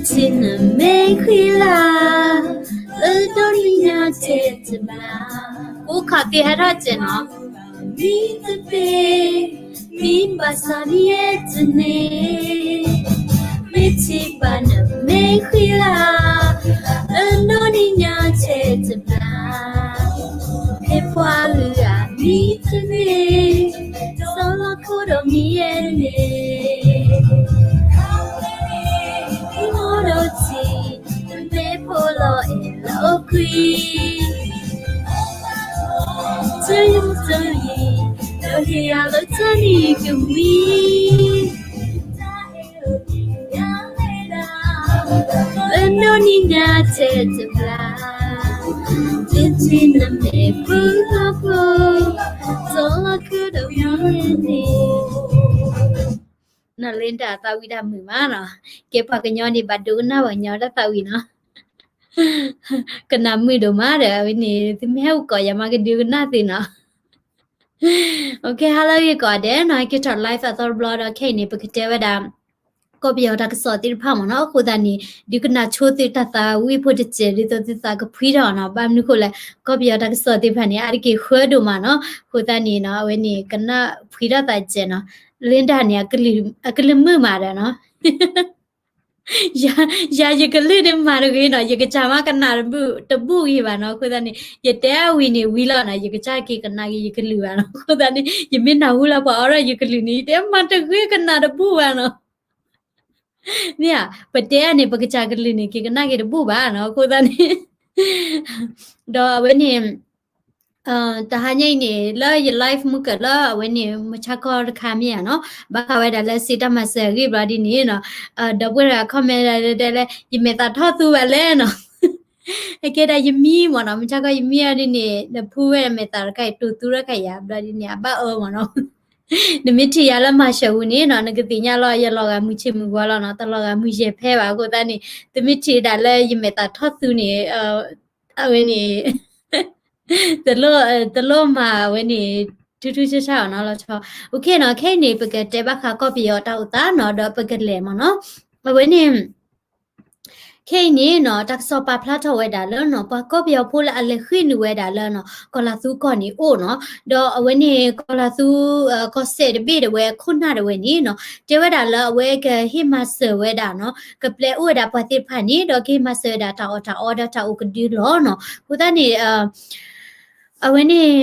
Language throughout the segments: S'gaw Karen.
ထံနမဲာ်ဃံလၤ, လၢဒိးနံၣ်ညါထဲတဘျီ, အိၣ်ခီသ့ဟဲထီၣ်စဲးနီၤ, မံတဘ့ၣ်, မံဘၣ်ဆၣ်မံယဲတန့ၢ်, မ့ၢ်ထံဘၣ်နမဲာ်ဃံလၤ, လၢဒိးနံၣ်ညါထဲတဘျီ, ဖဲပှၤဂုၤဂၤမံတန့ၢ်, စီၤလီၤခိၣ်ဒီးမံယဲန့ၣ် အိၣ်ဒီးထံ, မ့ၢ်ဖိလီၤအဲၣ်လီၤကွံ, တယုၢ်တယံၤ, ဒီးဟ့ၣ်ယၤလၢတနံၤကမှံ, လၢဒိးနံၣ်ညါထဲတဘျီ, ထံထံနမဲာ်ဖုလီၤဖိ, စီၤလီၤခိၣ်ဒီးမံယဲန့ၣ် နီၢ်လ့ဒၣ်သးဝံၣ်တၢ်မုာ်မးနီၤ, ကဲပှၤကညီန့ၣ် ဘၣ်ဒိကနၣ်ပှၤကညီတၢ်သးဝံၣ်နီၤ, ကနၣ်မုာ်ဒိၣ်မးဒီး အဝဲန့ၣ် သုမ့ၢ်ဟဲအိၣ်ကိးယၤမးကဒုကနၣ်သ့နီၤ, ဟဲလၢဂ့ၤကိးဂၤဒဲးနီၤ, ဟဲက့ၤထီၣ် live အသီတဘျီဒီး ခဲအံၤန့ၣ် ပကတဲဝဲဒၣ် ကီၢ်ပယီၤတၢ်ကစီၣ်သ့ၣ်တဖၣ်မ့ၢ်နီၤ, အဃိသတးန့ၣ် ဒုးကနၣ်ဆိသုတၢ်သးဝံၣ်ဖိတစဲး ဒ်သိးသုသးကဖှံထီၣ်နီၤ, ဘၣ်မနုၤဃိလဲၣ် ကီၢ်ပယီၤတၢ်ကစီၣ်သ့ၣ်တဖၣ်န့ၣ် အါတက့ၢ်ဃၢဒိၣ်မးနီၤ, အဃိသတးန့ၣ်နီၤ အဝဲန့ၣ် ကနၣ်ဖှံထီၣ်သးစဲးနီၤ, လ့ဒၣ်န့ၣ် အကလုၢ်မုာ်မးဒီးနီၤ ယၤယကလုၢ်န့ၣ်မၤတဂ့ၤနီၤ, ယကစၢ်မးကနၣ်တဘူၣ်တဘူၣ်ဂ့ၤဘၣ်နီၤ, အဃိသတးန့ၣ် ယတဲအဝံၤန့ၣ်ဝံၤလီၤနီၤ, ယကစၢ်က့ၤကနၣ်က့ၤယကလုၢ်ဘၣ်နီၤ, အဃိသတးန့ၣ် ယမ့ၢ်နၢ်ဟူလၢပှၤအီထီၣ်ယကလုၢ်န့ၣ် ယတဲမၤတဂ့ၤကနၣ်တဘူၣ်ဘၣ်နီၤ, မ့ၢ်ဧါ, ပတဲအန့ၣ် ပကစၢ်ကလုၢ်န့ၣ် က့ၤကနၣ်က့ၤတဘူၣ်ဘၣ်နီၤ, အဃိသတးန့ၣ် ဒီးအဝဲန့ၣ် တဟါညါအံၤန့ၣ် လၢယ live မုၢ်ကၢၢ်လၢအဝဲန့ၣ် မုၢ်ဆါခီတခါမ့ၢ်ဧါနီၤ, ဘၣ်ဃးဝဲဒၣ်လၢစံးတၢ်မၤစၢၤအဂ့ၢ်ဘျီဒ်န့ၣ်နီၤ, ဒီပုၢ်ဝဲၢ် comment ဒၣ်တဲလၢ ယမဲာ်သးထီၣ်သူဘၣ်လဲၣ်နီၤ, အကဲဒၣ်ယမံမ့ၢ်နီၤ, မုၢ်ဆါခီယမံအီၤဒ်န့ၣ် နဖုဝဲမဲာ်သးတခါအံၤ တိၢ်သူရခါယၤဘျီဒ်န့ၣ် အဘၣ်အၢမ့ၢ်နီၤ, နမ့ၢ်ထံၣ်ယၤလၢမၤစၢၤပူၤန့ၣ်နီၤ နကသ့ၣ်ညါလီၤ ယလီၤဂာ်မုၢ်ဆ့ၣ်မုၢ်ဂီၤလီၤနီၤ, တလီၤဂာ်မုၢ်ယဲၢ်ဖဲဘၣ်, အဃိသတးန့ၣ် တမ့ၢ်ထံၣ်ဒၣ်လၢယမဲာ်သးထီၣ်သူန့ၣ် အဝဲန့ၣ် တလိၣ်မၤဝဲန့ၣ် ထူးထူးဆန်းဆန်းအီၤနီၤလီၤဆီ, အိၣ်ခ့နီၤ, ခဲအံၤန့ၣ် ပကတဲဘၣ်ဃးကီၢ်ပယီၤတၢ်အိၣ်သးနီၤ ဒီးပကလဲၤမ့ၢ်နီၤ, အဝဲန့ၣ် ခဲအံၤန့ၣ်နီၤ တၢ်ကစီၣ်ပာ်ဖျါထီၣ်ဝဲဒၣ်လၢနီၤ ပှၤကီၢ်ပယီၤဖိလၢအလဲၤဃ့ၢ်နုာ်ဝဲဒၣ်လၢနီၤ ကီၢ်လၤသူကီၢ်န့ၣ်အိၣ်နီၤ, ဒီးအဝဲန့ၣ် ကီၢ်လၤသူ ကီၢ်စဲၣ်တဘ့ၣ်ဒၣ်ဝဲ ခိၣ်နၢ်ဒၣ်ဝဲန့ၣ်နီၤ တဲဝဲဒၣ်လၢအဝဲကဟ့ၣ်မၤစၢၤဝဲဒၣ်နီၤ ကပျဲအိၣ်ဝဲဒၣ်ပှၤသ့ၣ်တဖၣ်န့ၣ် ဒီးကဟ့ၣ်မၤစၢၤဝဲဒၣ်တၢ်အီၣ်တၢ်အီဒီးတၢ်အိၣ်ကဒုလီၤနီၤ, အဃိသတးန့ၣ် အဝဲန့ၣ်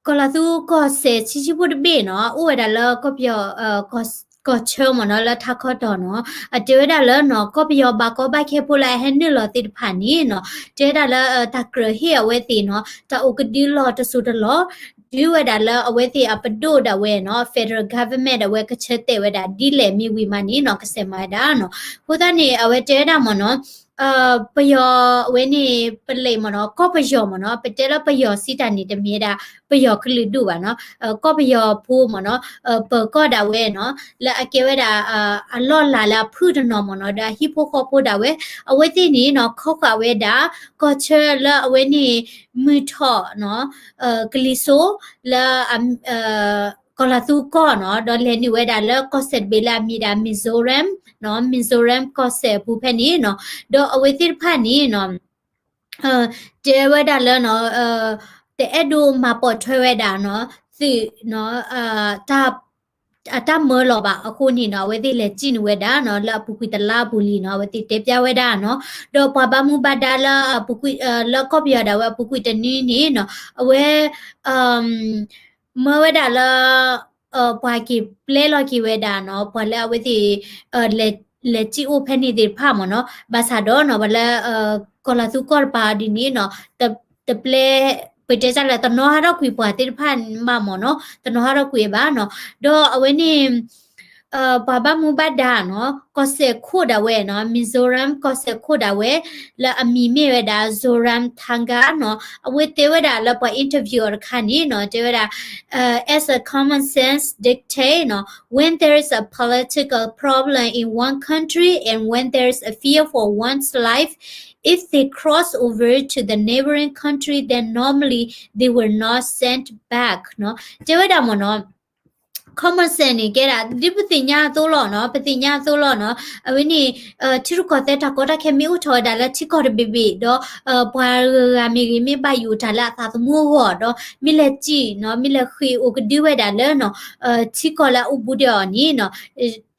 ကီၢ်လၤသူကီၢ်စဲၣ်ဆံးဆံးဖိတဘ့ၣ်နီၤ အိၣ်ဝဲဒၣ်လၢကီၢ်ပယီၤ ကီၢ်ဆၢမ့ၢ်နီၤ လၢထးခီတီၤနီၤ အတဲဝဲဒၣ်လၢနီၤ ကီၢ်ပယီၤဘၣ်ကီဘၣ်ခဲဖိလၢအဟဲနုာ်လီၤသ့ၣ်တဖၣ်န့ၣ်နီၤ တဲဝဲဒၣ်လၢ တၢ်ကြၢးဟ့ၣ်အဝဲသ့ၣ်နီၤ တၢ်အိၣ်ကဒုလီၤတစိၤတလီၢ် တုၤဝဲဒၣ်လၢအဝဲသ့ၣ်အပဒိၣ်ဒၣ်ဝဲနီၤ federal government ဒၣ်ဝဲကဆၢတဲာ်ဝဲဒၣ်ဒ်လဲၣ်မ့ၢ်ဝံၤမးန့ၣ်နီၤ ကစဲးမၤဝဲဒၣ်နီၤ အဃိသတးန့ၣ် အဝဲတဲဝဲဒၣ်မ့ၢ်နီၤ ပယီၤအဝဲန့ၣ် ပလဲၤမ့ၢ်နီၤ ကီၢ်ပယီၤမ့ၢ်နီၤ ပတဲလၢပယီၤစံးတၢ်န့ၣ် တမ့ၢ်ဒၣ် ပယီၤကလုာ်ဒူၣ်ဘၣ်နီၤ ကီၢ်ပယီၤဖိမ့ၢ်နီၤ ပၢၤကီၢ်ဒၣ်ဝဲနီၤ လၢအကဲဝဲဒၣ် အလီၢ်လၤလၢအဖုၣ်တနီၤမ့ၢ်နီၤ ဒီးအဟံၣ်ဖိဃီဖိဒၣ်ဝဲ အဝဲသ့ၣ်န့ၣ်နီၤ ခိးဃာ်ဝဲဒၣ် ကီၢ်ဆၢလၢအဝဲန့ၣ် မုၢ်ထီၣ်နီၤ ကလံၤစိး လၢ ကီၢ်လၤသူကီၢ်နီၤ ဒီးလဲၤနုာ်ဝဲဒၣ်လၢကီၢ်စဲၣ်တဘ့ၣ်လၢအမံၤဒၣ် Mizoram နီၤ Mizoram ကီၢ်စဲၣ်အပူၤဖဲန့ၣ်နီၤ ဒီးအဝဲသ့ၣ်တဖၣ်န့ၣ်နီၤ တဲဝဲဒၣ်လၢနီၤ တအဲၣ်ဒိးမၤပိာ်ထွဲဝဲဒၣ်နီၤ သုးနီၤ အတၢ်မၢလီၤဘၣ်အဃိန့ၣ်နီၤ အဝဲသ့ၣ်လဲၤစံၣ်နုာ်ဝဲဒၣ်နီၤ လၢအပူၤကွံာ်တလါအပူၤလံနီၤ အဝဲသ့ၣ်တဲပျၢ်ဝဲဒၣ်နီၤ ဒီးပှၤဘၣ်မူဘၣ်ဒါလၢ လၢကီၢ်ပယီၤဒၣ်ဝဲအပူၤကွံာ်တနွံန့ၣ်နီၤ အဝဲ မၢဝဲဒၣ်လၢ ပှၤက့ၤပျဲလီၤက့ၤဝဲဒၣ်နီၤ ပှၤလၢအဝဲသ့ၣ် လဲၤစံၣ်အိၣ်ဖဲန့ၣ်သ့ၣ်တဖၣ်မ့ၢ်နီၤ ဘၣ်ဆၣ်ဒီးနီၤ ပှၤလၢ ကီၢ်လၤသူကီၢ်တပၤဒ်န့ၣ်နီၤ တပျဲ ပတဲတၢ်လၢတနီၤဟးထီၣ်ကွံာ်ပှၤသ့ၣ်တဖၣ်ဘၣ်မ့ၢ်နီၤ တနီၤဟးထီၣ်ကွံာ်ဘၣ်နီၤ ဒီးအဝဲန့ၣ် ပှၤဘၣ်မူဘၣ်ဒါနီၤ ကီၢ်စဲၣ်ခိၣ်ဒၣ်ဝဲနီၤ Mizoram ကီၢ်စဲၣ်ခိၣ်ဒၣ်ဝဲ လၢအမံၤမ့ၢ်ဝဲဒၣ် Zoramthanga နီၤ အဝဲတဲဝဲဒၣ်လၢပှၤ interview အီၤတခါန့ၣ်နီၤ တဲဝဲဒၣ် as a common sense dictate နီၤ when there is a political problem in one country and when there is a fear for one's life, if they cross over to the neighboring country, then normally they were not sent back နီၤ တဲဝဲဒၣ်မ့ၢ်နီၤ common sense န့ၣ် ကဲဒၣ် ဒ်ပသ့ၣ်ညါအသိးလီၤနီၤ, ပသ့ၣ်ညါအသိးလီၤနီၤ, အဝဲန့ၣ် ထံရူၢ်ကီၢ်သဲးတၢ်ကီတၢ်ခဲမ့ၢ်အိၣ်ထီၣ်ဝဲဒၣ်လၢထံကီၢ်တဘ့ၣ်ဘ့ၣ်ဒီး ပှၤဂၤဂၤမ့ၢ်ဂ့ၤ မ့ၢ်ဘၣ်ယိၣ်တၢ်လၢအသးသမူအဂီၢ်ဒီး မ့ၢ်လဲၤစံၣ်နီၤ, မ့ၢ်လဲၤဃ့ၢ်အိၣ်ကဒုဝဲဒၣ်လၢနီၤ ထံကီၢ်လၢအအိၣ်ဘူးဒီးအီၤန့ၣ်နီၤ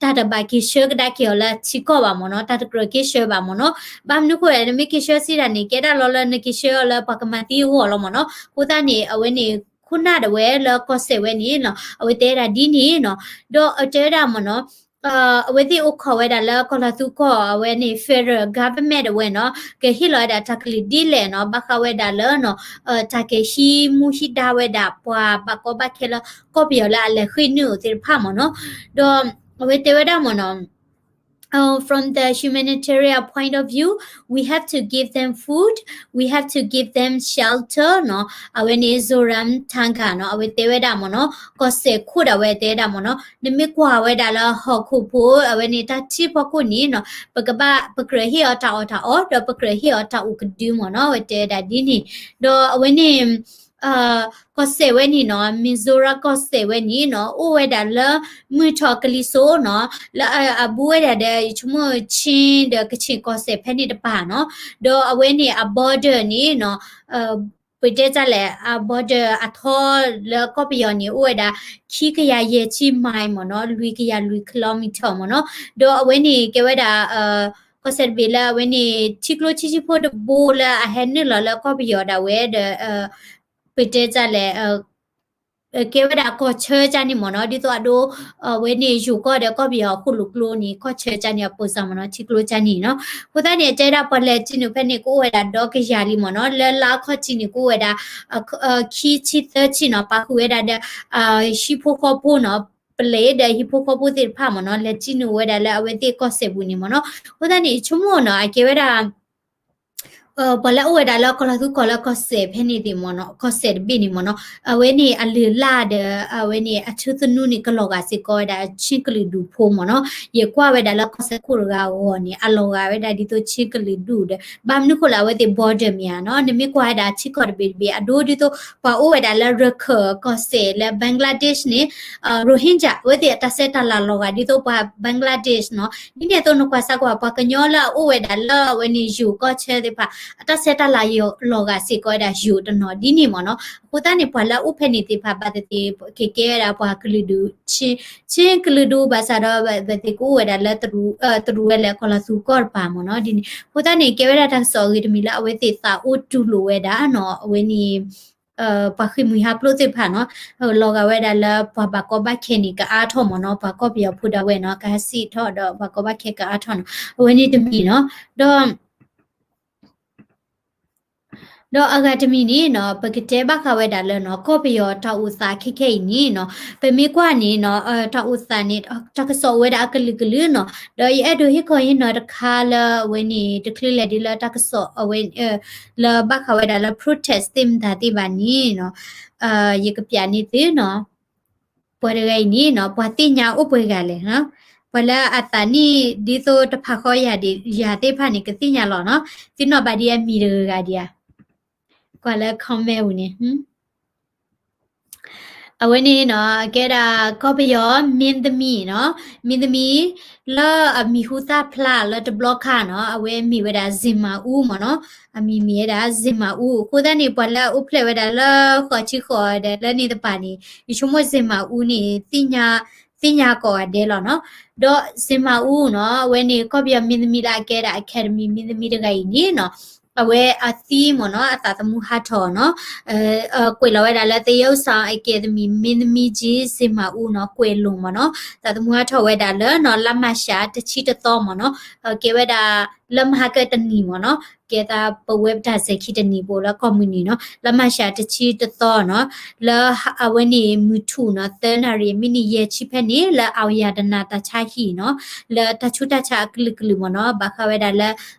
တၢ်တဘၣ်က့ၤဆှၢကဒါက့ၤအီၤလၢထံကီၢ်ဘၣ်မ့ၢ်နီၤ, တၢ်တကြၢးက့ၤဆှၢဘၣ်မ့ၢ်နီၤ. ဘၣ်မနုၤအဃိလဲၣ် နမ့ၢ်က့ၤဆှၢစံးဒၣ်န့ၣ် ကဲဒၣ်လီၤလၢနက့ၤဆှၢအီၤလၢပှၤကမၤသံအဂီၢ်လီၤမ့ၢ်နီၤ. အဃိသတးန့ၣ် အဝဲန့ၣ် ခိၣ်နၢ်ဒၣ်ဝဲလၢကီၢ်စဲၣ်ဝဲန့ၣ်နီၤ အဝဲတဲဝဲဒၣ်ဒ်န့ၣ်နီၤ, ဒီးအတဲဝဲဒၣ်မ့ၢ်နီၤ အဝဲသ့ၣ်အိၣ်ခိးဝဲဒၣ်လၢကီၢ်လီၤသူကီၢ် အဝဲန့ၣ် federal government ဒၣ်ဝဲနီၤ ကဟ့ၣ်လီၤဝဲဒၣ်တၢ်ကလုၢ်ဒ်လဲၣ်နီၤ ဘၣ်ဃးဝဲဒၣ်လၢနီၤ တၢ်ကဟံးမူဟံးဒါဝဲဒၣ် ပှၤဘၣ်ကီဘၣ်ခဲလၢကီၢ်ပယီၤလၢအလဲၤဃ့ၢ်နုာ်အိၣ်သ့ၣ်တဖၣ်မ့ၢ်နီၤ. ဒီးအဝဲတဲဝဲဒၣ်မ့ၢ်နီၤ from the humanitarian point of view, we have to give them food, we have to give them shelter နီၤ. အဝဲန့ၣ် Zoram Tanga နီၤ အဝဲတဲဝဲဒၣ်မ့ၢ်နီၤ ကီၢ်စဲၣ်ခိၣ်ဒၣ်ဝဲတဲဝဲဒၣ်မ့ၢ်နီၤ နမ့ၢ်ကွၢ်ဝဲဒၣ်လၢဟီၣ်ခိၣ်ဖိ အဝဲန့ၣ်တၢ်ထံဖီခိၣ်န့ၣ်နီၤ ပကဘၣ် ပကြၢးဟ့ၣ်အီၤတၢ်အီၣ်တၢ်အီ ဒီးပကြၢးဟ့ၣ်အီၤတၢ်အိၣ်ကဒုမ့ၢ်နီၤ အဝဲတဲဝဲဒၣ်ဒ်န့ၣ်. ဒီးအဝဲန့ၣ် ကီၢ်စဲၣ်ဝဲန့ၣ်နီၤ Mizoram ကီၢ်စဲၣ်ဝဲန့ၣ်နီၤ အိၣ်ဝဲဒၣ်လၢ မုၢ်ထီၣ်ကလံၤစိးနီၤ လၢအဘူးဝဲဒၣ်ဒီး ယဆိကမိၣ် Chin ဒီး Kachin ကီၢ်စဲၣ်ဖဲန့ၣ်တပၤနီၤ. ဒီးအဝဲန့ၣ်အ border န့ၣ်နီၤ ပတဲတၢ်လဲၣ် အ border အထီလၢကီၢ်ပယီၤန့ၣ် အိၣ်ဝဲဒၣ် ခံကယၤယဲၢ်ဆံ mile မ့ၢ်နီၤ လွံၢ်ကယၤလွံၢ် kilometer မ့ၢ်နီၤ. ဒီးအဝဲန့ၣ်ကဲဝဲဒၣ် ကီၢ်စဲၣ်တဘ့ၣ်လၢအဝဲန့ၣ် ထံကျိဆံးဆံးဖိတဘိလၢအဟဲနုာ်လီၤလၢကီၢ်ပယီၤဒၣ်ဝဲဒီး ပတဲတၢ်လဲၣ် ကဲဝဲဒၣ်ကီၢ်ဆၢကၢ်န့ၣ်မ့ၢ်နီၤ ဒ်သိးအဒိ အဝဲန့ၣ်ယိၤကီၢ်ဒီးကီၢ်ပယီၤအဃိၣ်လိာ်ကျိန့ၣ် ကီၢ်ဆၢကၢ်န့ၣ်အပိစၢ်မ့ၢ်နီၤ ထံကျိကၢ်န့ၣ်နီၤ. အဃိသတးန့ၣ် အတဲဒၣ်ပှၤလဲၤစံၣ်နုာ်ဖဲန့ၣ် ကအိၣ်ဝဲဒၣ်ဒီကယၤလံမ့ၢ်နီၤ လၢလါခီၣ်ထံးန့ၣ် ကအိၣ်ဝဲဒၣ် ခံဆံသၢဆံနီၤ ပာ်ဃုာ်ဝဲဒၣ်ဒီး ဟံၣ်ဖိဃီဖိနီၤ ပလဲၤဒီးဟံၣ်ဖိဃီဖိသ့ၣ်တဖၣ်မ့ၢ်နီၤ လဲၤစံၣ်နုာ်ဝဲဒၣ်လၢအဝဲသ့ၣ်ကီၢ်စဲၣ်ပူၤန့ၣ်မ့ၢ်နီၤ. အဃိသတးန့ၣ် ယဆိကမိၣ်နီၤ အကဲဝဲဒၣ် ပှၤလၢအအိၣ်ဝဲဒၣ်လၢကီၢ်လီၤသူကီၢ်လၢကီၢ်စဲၣ်ဖဲန့ၣ်သ့ၣ်မ့ၢ်နီၤ ကီၢ်စဲၣ်တဘ့ၣ်န့ၣ်မ့ၢ်နီၤ အဝဲန့ၣ်အလုၢ်အလၢ်ဒီး အဝဲန့ၣ်အထူသနူန့ၣ် ကလီၤဂာ်စ့ၢ်ကီးဝဲဒၣ် ချင်းကလုာ်ဒူၣ်ဖိမ့ၢ်နီၤ. ယကွၢ်ဝဲဒၣ်လၢကီၢ်စဲၣ်ခိၣ်တဂၤအဂီၢ်န့ၣ် အလီၤဂာ်ဝဲဒၣ်ဒ်သိး ချင်းကလုာ်ဒူၣ်ဒီး ဘၣ်မနုၤဃိလၢအဝဲသ့ၣ် border မ့ၢ်ဧါနီၤ နမ့ၢ်ကွၢ်ဝဲဒၣ်ထံကီၢ်တဘ့ၣ်တဘ့ၣ် အဒိဒ်သိး ပှၤအိၣ်ဝဲဒၣ်လၢရခၢၣ်ကီၢ်စဲၣ်လၢ Bangladesh န့ၣ် Rohingya အဝဲသ့ၣ်အတၢ်ဆဲးတၢ်လၤလီၤဂာ်ဒ်သိးပှၤ Bangladesh နီၤ. ဒ်န့ၣ်အသိးနကွၢ်စၢ်ကွၢ် ပှၤကညီလၢအအိၣ်ဝဲဒၣ်လၢအဝဲန့ၣ်ယိၤကီၢ်ဆၢသ့ၣ်တဖၣ် အတၢ်ဆဲးတၢ်လၤလီၤဂာ်စ့ၢ်ကီးဝဲဒၣ်ယိၤတနီၤဒ်န့ၣ်မ့ၢ်နီၤ. အဃိသတးန့ၣ် ပှၤလၢအအိၣ်ဖဲန့ၣ်သ့ၣ်တဖၣ် ဘၣ်သ့ၣ်သ့ၣ် ကကဲဝဲဒၣ်ပှၤကလုာ်ဒူၣ် ချင်းကလုာ်ဒူၣ်ဘၣ်ဆၣ်ဒီး ဘၣ်သ့ၣ်ကအိၣ်ဝဲဒၣ်လၢ တရူးဝဲလၢကီၢ်လီၤသူကီၢ်တပၤမ့ၢ်နီၤဒ်န့ၣ်. အဃိသတးန့ၣ် ကဲဝဲဒၣ်တၢ်ကစီၣ်အဂ့ၤတမံၤလၢအဝဲသ့ၣ်သးအိၣ်တူၢ်လိာ်ဝဲဒၣ်နီၤ အဝဲန့ၣ် ပှၤဃ့ၢ်မှံဟးဖျိးသ့ၣ်တဖၣ်နီၤ လီၤဂာ်ဝဲဒၣ်လၢပှၤဘၣ်ကီဘၣ်ခဲန့ၣ် ကအါထီၣ်မ့ၢ်နီၤ ပှၤကီၢ်ပယီၤဖိဒၣ်ဝဲနီၤ ကဟးစံၣ်ထီၣ်ဒီးပှၤကီဘၣ်ခဲကအါထီၣ်နီၤ အဝဲန့ၣ်တမံၤနီၤ ဒီး ဒီးအဂၤတမံၤန့ၣ်နီၤ ပကတဲဘၣ်ဃးဝဲဒၣ်လၢနီၤ ကီၢ်ပယီၤတၢ်အိၣ်သးခဲခဲအံၤန့ၣ်နီၤ ပမ့ၢ်ကွၢ်န့ၣ်နီၤ တၢ်အိၣ်သးန့ၣ် တၢ်ကစီၣ်အိၣ်ဝဲဒၣ်အကလုာ်ကလုာ်နီၤ ဒီးယအဲၣ်ဒိးဟ့ၣ်ခီဟ့ၣ်နီၤတခါလၢအဝဲန့ၣ် တချုးလဲၣ်ဒ်လၢတၢ်ကစီၣ်အဝဲ လၢဘၣ်ဃးဝဲဒၣ်လၢ protest သ့ၣ်မတၤသ့ၣ်ဘၣ်န့ၣ်နီၤ ယကပျးန့ၢ်သုနီၤ ပှၤတဂၤအံၤန့ၣ်နီၤ ပှၤသ့ၣ်ညါအိၣ်ပှဲၤဂၤလဲၣ်နီၤ ပှၤလၢအသးနံၣ်ဒ်သိးတဖးဃီယၤဒံးယၤသ့ၣ်တဖၣ်န့ၣ် ကသ့ၣ်ညါလီၤနီၤ သုနီၣ်ဘၣ်ဒံးအမံၤတဂၤဂၤဒံးဧါ ကွၢ်လၢ comment ပူၤန့ၣ် အဝဲန့ၣ်နီၤ ကဲဒၣ်ကီၢ်ပယီၤမင်းသမီးနီၤ မင်းသမီး လၢအမံၤဟူသၣ်ဖျါလၢတဘျီခါနီၤ အဝဲမ့ၢ်ဝဲဒၣ် ဇင်မာဦး မ့ၢ်နီၤ အမံၤမ့ၢ်ဝဲဒၣ် ဇင်မာဦး အဃိသတးန့ၣ် ပှၤလၢအအိၣ်ဖျဲၣ်ဝဲဒၣ်လၢဃိးဆံဃိးဒီးလၢန့ၣ်တပၤန့ၣ် ယဆိကမိၣ် ဇင်မာဦး န့ၣ် သ့ၣ်ညါကိးဂၤဒဲးလီၤနီၤ ဒီး ဇင်မာဦး နီၤ အဝဲန့ၣ် ကီၢ်ပယီၤမင်းသမီးလၢအကဲဒၣ် Academy မင်းသမီးတဂၤအံၤန့ၣ်နီၤ အဝဲအသံမ့ၢ်နီၤ အသးသမူဟးထီၣ်နီၤ ကွဲးလီၤဝဲဒၣ်လၢ သရုပ်ဆောင် Academy မင်းသမီးကြီး ဇင်မာဦး နီၤ ကွယ်လွန် မ့ၢ်နီၤ သးသမူဟးထီၣ်ဝဲဒၣ်လၢနီၤ လါမၢ်ၡး တဆံတသီ မ့ၢ်နီၤ ကဲဝဲဒၣ် လၢမဟါကတနံၤ မ့ၢ်နီၤ ကဲသးပဝဲပတၢ်စဲၤခံတနံၤ ပအိၣ်လၢကီၢ်မုၢ်နံၤနီၤ လါမၢ်ၡး တဆံတသီ နီၤ လၢအဝဲန့ၣ် မုၢ်ထူၣ်နီၤ သၢနၣ်ရံၣ် မံးနံးယဲၢ်ဆံဖဲန့ၣ် လၢ အောင်ရတနာ သးဆါဟံၣ်နီၤ လၢတၢ်ဆူးတၢ်ဆါအကလုာ်ကလုာ် မ့ၢ်နီၤ ဘၣ်ဃးဝဲဒၣ်လၢ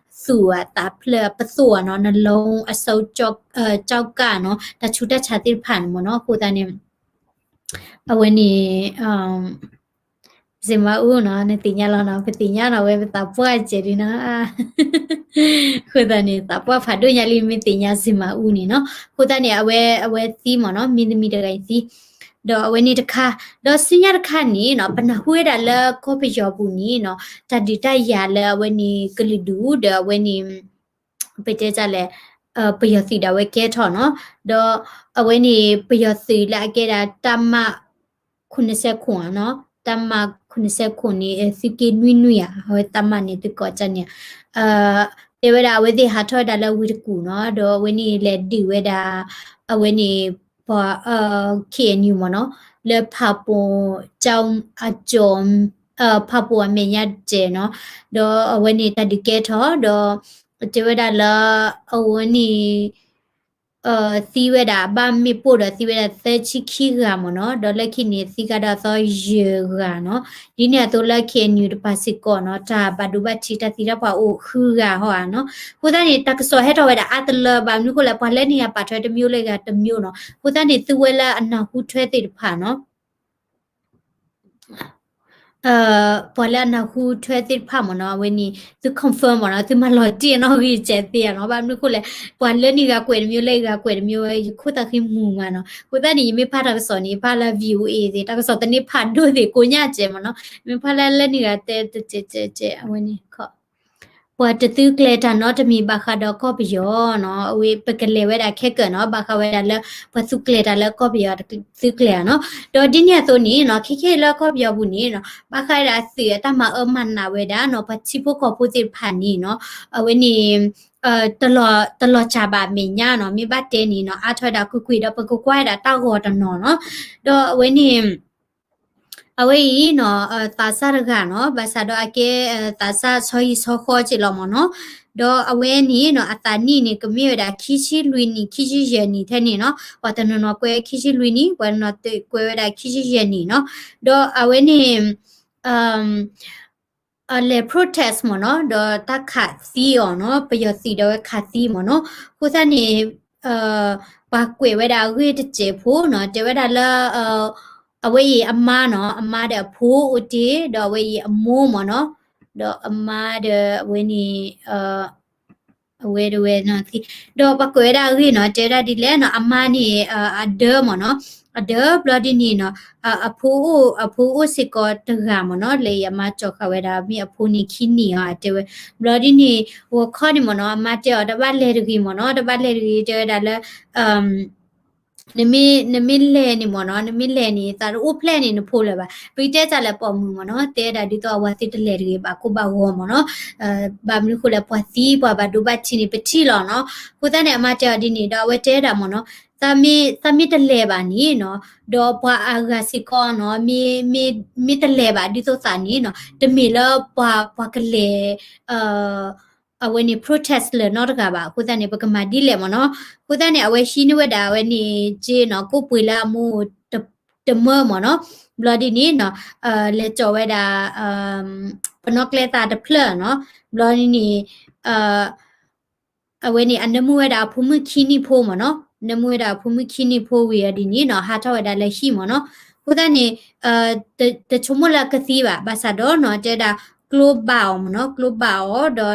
သူၣ်အသးဖျၢၣ်ပသိၣ်နီၤ နလုံးအစိမ်း ကျောက်ကပ် နီၤ တၢ်ဆူးတၢ်ဆါသ့ၣ်တဖၣ်န့ၣ် မ့ၢ်နီၤ အဃိသတးန့ၣ် အဝဲန့ၣ် ဇင်မာဦး နီၤ နသ့ၣ်ညါလီၤနီၤ ပသ့ၣ်ညါနီၤ ဝဲပသးပှၢ်စဲးဒုနီၤ အဃိသတးန့ၣ် သးပှၢ်ဖးဒိၣ်ညါလံ မ့ၢ်သ့ၣ်ညါ ဇင်မာဦး န့ၣ်နီၤ အဃိသတးန့ၣ် အဝဲ အဝဲသံ မ့ၢ်နီၤ မင်းသမီး တဂၤအံၤသံ ဒီးအဝဲန့ၣ်တခါ, ဒီးဆူညါတခါန့ၣ်နီၤ ပနၢ်ဟူဝဲဒၣ်လၢကီၢ်ပယီၤပူၤန့ၣ်နီၤ တၢ်ဒုးတၢ်ယၤလၢအဝဲန့ၣ်ကလုာ်ဒူၣ် ဒီးအဝဲန့ၣ် ပတဲတၢ်လဲၣ်, ပယီၤသုးဒၣ်ဝဲကဲထီၣ်နီၤ, ဒီးအဝဲန့ၣ်ပယီၤသုးလၢအကဲဒၣ် တပ်မ ခုနှစ်ဆယ့်ခုနှစ်နီၤ, တပ်မ ခုနှစ်ဆယ့်ခုနှစ်န့ၣ် သုးက့နွံနွံဧါ, အဝဲ တပ်မ န့ၣ်သုကိးကန့ၣ်, တဲဝဲဒၣ်အဝဲသ့ၣ်ဟးထီၣ်ဝဲဒၣ်လၢဝ့ၢ်တကူၣ်နီၤ, ဒီးအဝဲန့ၣ်လဲၤဒုးဝဲဒၣ် အဝဲန့ၣ် ပှၤ ခ့ၣ်အဲၣ်ယူၣ်မ့ၢ်နီၤ, လၢဖၣ်ပူၣ် ကၠီအကၠီၣ် ဖၣ်ပူၣ်အမဲာ်ညါတစဲးနီၤ, ဒီးအဝဲန့ၣ်တၢ်ဒုးကဲထီၣ် ဒီး တဲဝဲဒၣ်လၢ အဝဲန့ၣ် သံဝဲဒၣ် ဘၣ်မ့ၣ်ပိၢ်ဒီးသံဝဲဒၣ်သၢဆံခံဂၤမ့ၢ်နီၤ, ဒီးလၢခံန့ၣ်သံကဒီးသီယဲၢ်ဂၤနီၤ, ဒ်န့ၣ်အသိးလၢ ခ့ၣ်အဲၣ်ယူၣ် တပၤစ့ၢ်ကီးနီၤ တၢ်ဘၣ်ဒိဘၣ်ထံးတၢ်သံတၢ်ပှၢ်အိၣ်ဃုဂၤဟီဧါနီၤ, အဃိသတးန့ၣ် တၢ်ကစီၣ်ဟဲထီၣ်ဝဲဒၣ်အါတလၢ ဘၣ်မနုၤအဃိလဲၣ် ပှၤလၢန့ၣ်ဂၤပာ်ထွဲတမျိုးလၢဂၤတမျိုးနီၤ, အဃိသတးန့ၣ် သုဝဲလၢအနၢ်ဟူထွဲသ့ၣ်တဖၣ်နီၤ ပှၤလၢအနၢ်ဟူထွဲသ့ၣ်တဖၣ်မ့ၢ်နီၤ အဝဲန့ၣ် သု confirm မ့ၢ်နီၤ, သုမၤလီၤတံၢ်အနီၣ်ဂံၢ်စဲးသ့ဧါနီၤ, ဘၣ်မနုၤအဃိလဲၣ် ပှၤလၢန့ၣ်ဂၤကွဲးတမျိုး လၢဂၤကွဲးတမျိုး ယခိၣ်သးဃံမုာ်မးနီၤ, အဃိသတးန့ၣ် ယမ့ၢ်ဖးတၢ်ကစီၣ်န့ၣ် ယဖးလၢ VOA သ့ၣ် တၢ်ကစီၣ်တန့ၢ်ဖးဒိၣ်သ့ၣ်ကိးညါစဲးမ့ၢ်နီၤ, မ့ၢ်ဖးလၢလၢန့ၣ်ဂၤတဲတဲတဲတဲ အဝဲန့ၣ် ပှၤတသုးကျဲၤတၢ်နီတမံၤဘၣ်ဃးဒီးကီၢ်ပယီၤနီၤ, အဝဲပကလဲၤဝဲဒၣ်ခဲကၢၣ်နီၤ, ဘၣ်ဃးဝဲဒၣ်လၢပှၤသုးကျဲၤတၢ်လၢကီၢ်ပယီၤတသုးကျဲၤဧါနီၤ, ဒီးဒ်န့ၣ်အသိးန့ၣ်နီၤ ခဲခဲအံၤလၢကီၢ်ပယီၤပူၤန့ၣ်နီၤ ဘၣ်ဃးဝဲဒၣ်သုးအတၢ်မၤအၢမၤနးဝဲဒၣ်နီၤ ပှၤထံဖိကီၢ်ဖိသ့ၣ်တဖၣ်န့ၣ်နီၤ, အဝဲန့ၣ် တလီၤစၢ်ဘၣ်အမဲာ်ညါနီၤ, မ့ၢ်ဘၣ်တဲန့ၣ်နီၤ အါထီၣ်ဝဲဒၣ်ကွ့ၢ်ကွ့ၢ်ဒီးပကကွၢ်ဝဲဒၣ်တၢ်ဂီၤတနီၤနီၤ, ဒီးအဝဲန့ၣ် အဝဲအံၤနီၤ သးစၢ်တဂၤနီၤ, ဘၣ်ဆၣ်ဒီးအကဲ သးစၢ်ဆီဟံၣ်ဆီဃီက့လီၤမ့ၢ်နီၤ, ဒီးအဝဲန့ၣ်နီၤ အသးနံၣ်န့ၣ် ကမ့ၢ်ဝဲဒၣ်ခံဆံလွံၢ်နံၣ် ခံဆံယဲၢ်နံၣ်ထဲန့ၣ်နီၤ, ပှၤတနီၤနီၤကွဲးခံဆံလွံၢ်နံၣ် ပှၤတနီၤကွဲးဝဲဒၣ်ခံဆံယဲၢ်နံၣ်နီၤ, ဒီးအဝဲန့ၣ် လဲၤ protest မ့ၢ်နီၤ, ဒီးတၢ်ခးသံအီၤနီၤ, ပယီၤသုးဒီးဝဲခးသံမ့ၢ်နီၤ, အဃိသတးန့ၣ် ပှၤကွဲးဝဲဒၣ်အဂ့ၢ်တစဲးဖိနီၤ, တဲဝဲဒၣ်လၢ အဝဲအံၤအမါနီၤ, အမါဒီးအဖိအိၣ်တ့ၢ် ဒီးအဝဲအံၤအမိၢ်မ့ၢ်နီၤ, ဒီးအမါဒီးအဝဲန့ၣ် အဝဲဒၣ်ဝဲနီၤသံ, ဒီးပှၤကွဲးဝဲဒၣ်အဂ့ၢ်နီၤ, တဲဝဲဒၣ်ဒ်လဲၣ်နီၤ, အမါန့ၣ် အဒၢမ့ၢ်နီၤ, အဒၢဘျီဒ်န့ၣ်နီၤ, အဖိအိၣ် အဖိအိၣ်စ့ၢ်ကီးတဂၤမ့ၢ်နီၤ, လၢအံၤအမါကၠီၤဃာ်ဝဲဒၣ် မ့ၢ်အဖိန့ၣ်ခံနံၣ်အီၤ အတဲဝဲ, ဘျီဒ်န့ၣ် ဂီၤခီန့ၣ်မ့ၢ်နီၤ, အမါတဲအီၤ တဘၣ်လဲၤတဂ့ၤမ့ၢ်နီၤ, တဘၣ်လဲၤတဂ့ၤ တဲဝဲဒၣ်လၢ နမ့ၢ် နမ့ၢ်လဲၤန့ၣ်မ့ၢ်နီၤ, နမ့ၢ်လဲၤန့ၣ် သးတအိၣ်ဖျဲၣ်န့ၣ် နဖိလၢၤဘၣ်. ပကတဲတၢ်လၢပိာ်မုၣ်မ့ၢ်နီၤ, တဲဒၣ်ဒ်သိးအဝၤသ့ၣ်တလဲၤတဂ့ၤ ဘၣ်ကိၢ်ဘၣ်ဂီၤမ့ၢ်နီၤ, ဘၣ်မနုၤဃိလဲၣ် ပှၤသံပှၤဘၣ်ဒိဘၣ်ထံးန့ၣ် ပထံၣ်လီၤနီၤ. အဃိသတးန့ၣ် အမါတဲအီၤဒ်န့ၣ်ဒီး အဝဲတဲဒၣ်မ့ၢ်နီၤ, သးမ့ၢ် သးမ့ၢ်တလဲၤဘၣ်န့ၣ်နီၤ, ဒီးပှၤအဂၤစ့ၢ်ကီးနီၤ, မ့ၢ် မ့ၢ်တလဲၤဘၣ်ဒ်သိးသးန့ၣ်နီၤ, တမ့ၢ်လၢပှၤ ပှၤကလဲၤ အဝဲန့ၣ် protest လၢၤနီတဂၤဘၣ်. အဃိသတးန့ၣ် ပကမၤဒ်လဲၣ်မ့ၢ်နီၤ. အဃိသတးန့ၣ် အဝဲဟံးန့ၢ်ဝဲဒၣ်အဝဲန့ၣ် က့နီၤ ကိၣ်ပှ့ၤလၢအမိၢ်တမၢမ့ၢ်နီၤ. ဘျီဒ်န့ၣ်နီၤ လဲၤစိာ်ဝဲဒၣ် ပနီၣ်ကျဲသးတဖျၢၣ်နီၤ. ဘျီဒ်န့ၣ် အဝဲန့ၣ် အနၢမူဝဲဒၣ်အဖိမုၣ်ခံနံၣ်ဖိမ့ၢ်နီၤ. နၢမူဝဲဒၣ်အဖိမုၣ်ခံနံၣ်ဖိဝံၤအီၤဒ်န့ၣ်နီၤ ဟးထီၣ်ဝဲဒၣ်လၢဟံၣ်မ့ၢ်နီၤ. အဃိသတးန့ၣ် တဆိကမိၣ်လၢကသံဘၣ်. ဘၣ်ဆၣ်ဒီးနီၤ တဲဝဲဒၣ် ကျိဘၣ်အီၤမ့ၢ်နီၤ. ကျိဘၣ်အီၤ ဒီး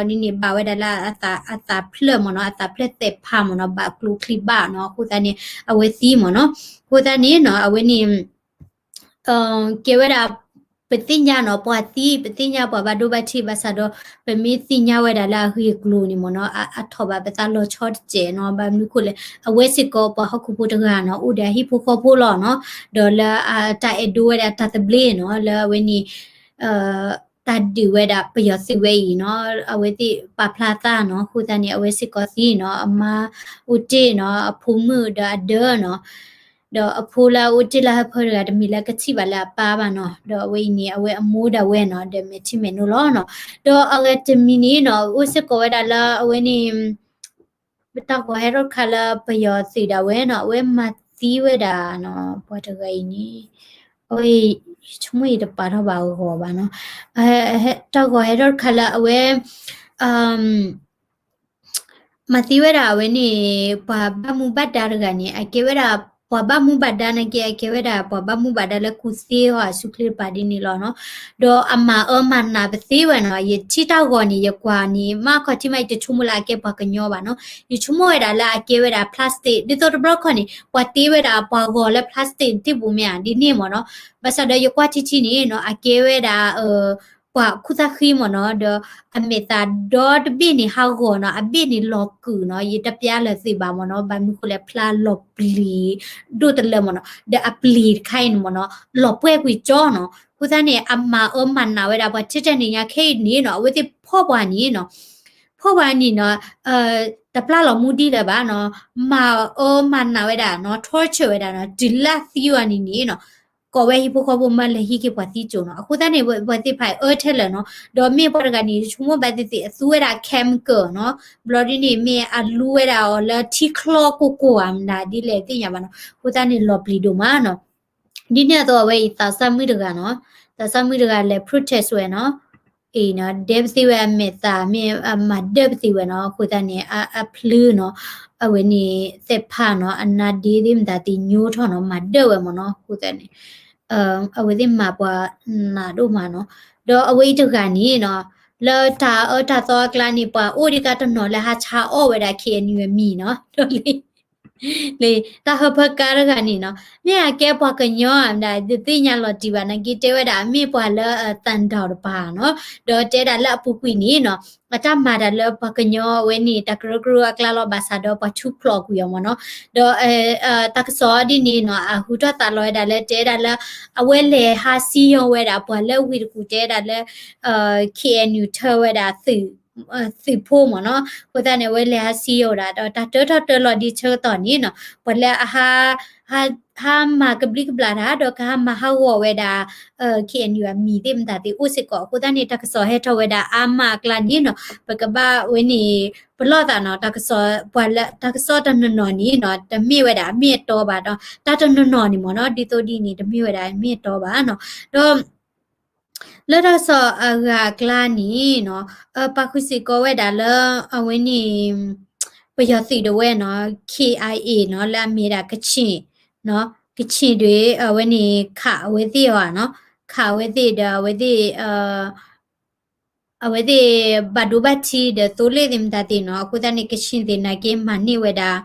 ဒ်န့ၣ်ဘၣ်ဝဲဒၣ်လၢအသးဖျၢၣ်မ့ၢ်နီၤ. အသးဖျၢၣ်သဲးဖးမ့ၢ်နီၤ. ဘၣ်ကျိချံဘၣ်နီၤ. အဃိသတးန့ၣ် အဝဲသံမ့ၢ်နီၤ. အဃိသတးန့ၣ်နီၤ အဝဲန့ၣ် ကဲဝဲဒၣ် ပသ့ၣ်ညါနီၤ ပှၤသံ ပသ့ၣ်ညါပှၤဘၣ်ဒိဘၣ်ထံး ဘၣ်ဆၣ်ဒီး ပမ့ၢ်သ့ၣ်ညါဝဲဒၣ်လၢအဂ့ၢ်အကျိၤန့ၣ်မ့ၢ်နီၤ အထီၣ်ဘၣ်ပသးလီၤဆီတစဲးနီၤ. ဘၣ်မနုၤဃိလဲၣ် အဝဲစ့ၢ်ကီးပှၤဟီၣ်ခိၣ်ဖိတဂၤနီၤ အိၣ်ဒီးအဟံၣ်ဖိဃီဖိလီၤနီၤ. ဒီးလၢအတၢ်အဲၣ်ဒိးဝဲဒၣ်တၢ်သဘျ့နီၤ လၢအဝဲန့ၣ် တၢ်ဒုးဝဲဒၣ်ပယီၤသုးဝဲအံၤနီၤ အဝဲသ့ၣ်ပာ်ဖျါသးနီၤ. အဃိသတးန့ၣ် အဝဲစ့ၢ်ကီးသံနီၤ အမါအိၣ်တ့ၢ်နီၤ အဖိမုၣ်ဒီးအဒၢနီၤ. ဒီးအဖိလၢအအိၣ်တ့ၢ်လၢဟၢဖၢတဂၤ တမ့ၢ်လၢကထံၣ်ဘၣ်လၢအပၢ်ဘၣ်နီၤ. ဒီးအဝဲအံၤန့ၣ် အဝဲအမိၢ်ဒၣ်ဝဲနီၤ ဒီးမဲာ်ထံမဲာ်နိလီၤနီၤ. ဒီးအဂၤတမံၤန့ၣ်နီၤ အိၣ်စ့ၢ်ကီးဝဲဒၣ်လၢအဝဲန့ၣ် တၢ်ဂီၤဟဲထီၣ်တခါလၢပယီၤသုးဒၣ်ဝဲနီၤ အဝဲမၤသံဝဲဒၣ်နီၤ ပှၤတဂၤအံၤန့ၣ် အဝဲ ယဆိကမိၣ်ယတပာ်ထီၣ်ဘၣ်အဂီၤဘၣ်နီၤ. တၢ်ဂီၤဟဲထီၣ်တခါလၢအဝဲ မၤသံဝဲဒၣ်အဝဲန့ၣ် ပှၤဘၣ်မူဘၣ်ဒါတဂၤန့ၣ် အကဲဝဲဒၣ် ပှၤဘၣ်မူဘၣ်ဒါန့ၣ်က့ အကဲဝဲဒၣ် ပှၤဘၣ်မူဘၣ်ဒါလၢကူၣ်သ့အီၤအစုချ့တပၤဒ်န့ၣ်လီၤနီၤ. ဒီးအမၤအၢမၤနးပသ့ဝဲနီၤ. ယထံၣ်တၢ်ဂီၤန့ၣ် ယကွၢ်န့ၣ် မ့ၢ်အခီၣ်ထံးမး ယတဆိကမိၣ်လၢအကဲပှၤကညီဘၣ်နီၤ. ယဆိကမိၣ်ဝဲဒၣ်လၢအကဲဝဲဒၣ် plastic ဒ်သိးတဘျီခီန့ၣ် ပှၤတ့ဝဲဒၣ်ပှၤဂီၤလၢ plastic တ့ၢ်ပူၤမ့ၢ်ဧါ ဒ်န့ၣ်မ့ၢ်နီၤ. ဘၣ်ဆၣ်ဒီးယကွၢ်ထံထံန့ၣ်နီၤ အကဲဝဲဒၣ် ပှၤခူၣ်သၣ်ဃံမ့ၢ်နီၤ, ဒီးအမဲာ်သးဒီတဘ့ၣ်န့ၣ်ဟးဂီၤနီၤ, အဘ့ၣ်န့ၣ်လီၤကုာ်နီၤ, ယတပျါလၢၤသ့ဘၣ်မ့ၢ်နီၤ, ဘၣ်မနုၤဃိလဲၣ် ဖျါလီၤပျံၤဒိၣ်တလၢမ့ၢ်နီၤ, ဒီးအပျံၤတခါအံၤန့ၣ်မ့ၢ်နီၤ လီၤပှဲၢ်ကွံာ်ကၠီနီၤ, အဃိသတးန့ၣ် အမၤအၢမၤနးဝဲဒၣ် ပှၤထဲထဲန့ၣ်ညါခဲအံၤန့ၣ်နီၤ, အဝဲသ့ၣ်ဖီၣ်ပှၤန့ၣ်နီၤ, ဖီၣ်ပှၤန့ၣ်နီၤ, တပျၢ်လီၤမူဒံးလၢၤဘၣ်နီၤ, မၤအၢမၤနးဝဲဒၣ်နီၤ, torture ဝဲဒၣ်နီၤ, တုၤလၢသံဝဲန့ၣ်န့ၣ်နီၤ ကိးဝဲဟံၣ်ဖိဃီဖိမၢလၢဟံၣ်က့ၤပှၤသံကၠိနီၤ, အဃိသတးန့ၣ် ပှၤသ့ၣ်တဖၣ်အၢထဲလၢာ်နီၤ, ဒီးမ့ၢ်ပှၤတဂၤန့ၣ် ယဆိကမိၣ်ဘၣ်သ့ၣ်သ့ၣ် အသူဝဲဒၣ် chemical နီၤ, ဘျီဒ်န့ၣ် မ့ၢ်အလူဝဲဒၣ်အီၤလၢထံချီကိၢ်ကိၢ်ဧါမနုၤ ဒ်လဲၣ်သ့ၣ်ညါဘၣ်နီၤ, အဃိသတးန့ၣ် လီၤပျံၤဒိၣ်မးနီၤ, ဒ်န့ၣ်အသိးအဝဲအံၤသးစၢ်မုၣ်တဂၤနီၤ, သးစၢ်မုၣ်တဂၤလဲၤ protest ဝဲနီၤ, အံၤနီၤ ဒဲပသ့ဝဲအမဲာ်သး မ့ၢ်အမၤဒၢပသ့ဝဲနီၤ, အဃိသတးန့ၣ် အဖျုနီၤ, အဝဲန့ၣ်သ့ၣ်ဖးနီၤ, အနါဒ့သ့ၣ်မတၤသ့ၣ်ညိထီၣ်နီၤ, မၤဒၢဝဲမ့ၢ်နီၤ, အဃိသတးန့ၣ် အဝဲသ့ၣ်မၤပှၤနးဒိၣ်မးနီၤ, ဒီးအဝဲအံၤတဂၤန့ၣ်နီၤ, လၢတၢ်အၢတၢ်သီအကျါန့ၣ် ပှၤအိၣ်ဒံးကါတနီၤလၢဟးဆါအီၣ်ဝဲဒၣ် KNU အမံၤနီၤ, ဒီးလၢ လၢ တၢ်ဟၢဖၢကါတဂၤန့ၣ်နီၤ, မ့ၢ်အကဲပှၤကညီဧါ ဒုးသ့ၣ်ညါလီၤတံၢ်ဘၣ်နာ်က့ တဲဝဲဒၣ် မ့ၢ်ပှၤလၢသၣ်ဒၢၣ်တပၤနီၤ, ဒီးတဲဒၣ်လၢအပူၤကွံာ်န့ၣ်နီၤ, အတၢ်မၤတၢ်လၢပှၤကညီအဝဲန့ၣ် တၢ်ကရၢကရိအကျါလီၤ ဘၣ်ဆၣ်ဒီးပှၤထူဖျိးကွံာ်အီၤမ့ၢ်နီၤ, ဒီး တၢ်ကစီၣ်ဒ်န့ၣ်နီၤ အဟူထီၣ်သးလီၤဝဲဒၣ်လၢတဲဒၣ်လၢ အဝဲလဲၤဟးစံယီၤဝဲဒၣ်ပှၤလၢဝ့ၢ်တကူၣ်တဲဒၣ်လၢ KNU ထၢဝဲဒၣ် သုးဖိမ့ၢ်နီၤ, အဃိသတးန့ၣ် အဝဲလဲၤဟးစံယီၤဝဲဒၣ်ဒီး တၢ်တၢထီၣ်တၢလီၤဒ်ဆၢကတီၢ်န့ၣ်နီၤ, ပှၤလၢအဟး ဟးမၤကဘျံးကဘျၣ်တၢ် ဒီးကဟးမၤဟးဂီၤဝဲဒၣ် KNU အမံၤသ့ၣ်မတၤသ့ၣ်အိၣ်စ့ၢ်ကီး, အဃိသတးန့ၣ် တၢ်ကစီၣ်ဟဲထီၣ်ဝဲဒၣ်အါမးအကျါန့ၣ်နီၤ, ပကဘၣ်ဝဲန့ၣ် ပလီၢ်သးနီၤ, တၢ်ကစီၣ်ပှၤလၢ တၢ်ကစီၣ်တနီၤနီၤန့ၣ်နီၤ တမ့ၢ်ဝဲဒၣ်အမ့ၢ်အတီဘၣ်ဒီး တၢ်တနီၤနီၤန့ၣ်မ့ၢ်နီၤ ဒ်သိးဒ်န့ၣ် တမ့ၢ်ဝဲဒၣ်အမ့ၢ်အတီဘၣ်နီၤ, ဒီး လၢတၢ်ကစီၣ်အဂၤအကျါန့ၣ်နီၤ, ပာ်ဃုာ်စ့ၢ်ကီးဝဲဒၣ်လၢ အဝဲန့ၣ် ပယီၤသုးဒၣ်ဝဲနီၤ, KIA နီၤ, လၢအမ့ၢ်ဒၣ်ကချ့ၣ်နီၤ, ကချ့ၣ်ဒၣ် အဝဲန့ၣ် ခးအဝဲသ့ၣ်အီၤနီၤ, ခးအဝဲသ့ၣ်ဒီးအဝဲသ့ၣ် အဝဲသ့ၣ်ဘၣ်ဒိဘၣ်ထံးဒီးသိလ့ၣ်သ့ၣ်မတၤသ့ၣ်နီၤ, အဃိသတးန့ၣ် ကချ့ၣ်သ့ၣ်နာ်က့ မၤန့ၢ်ဝဲဒၣ်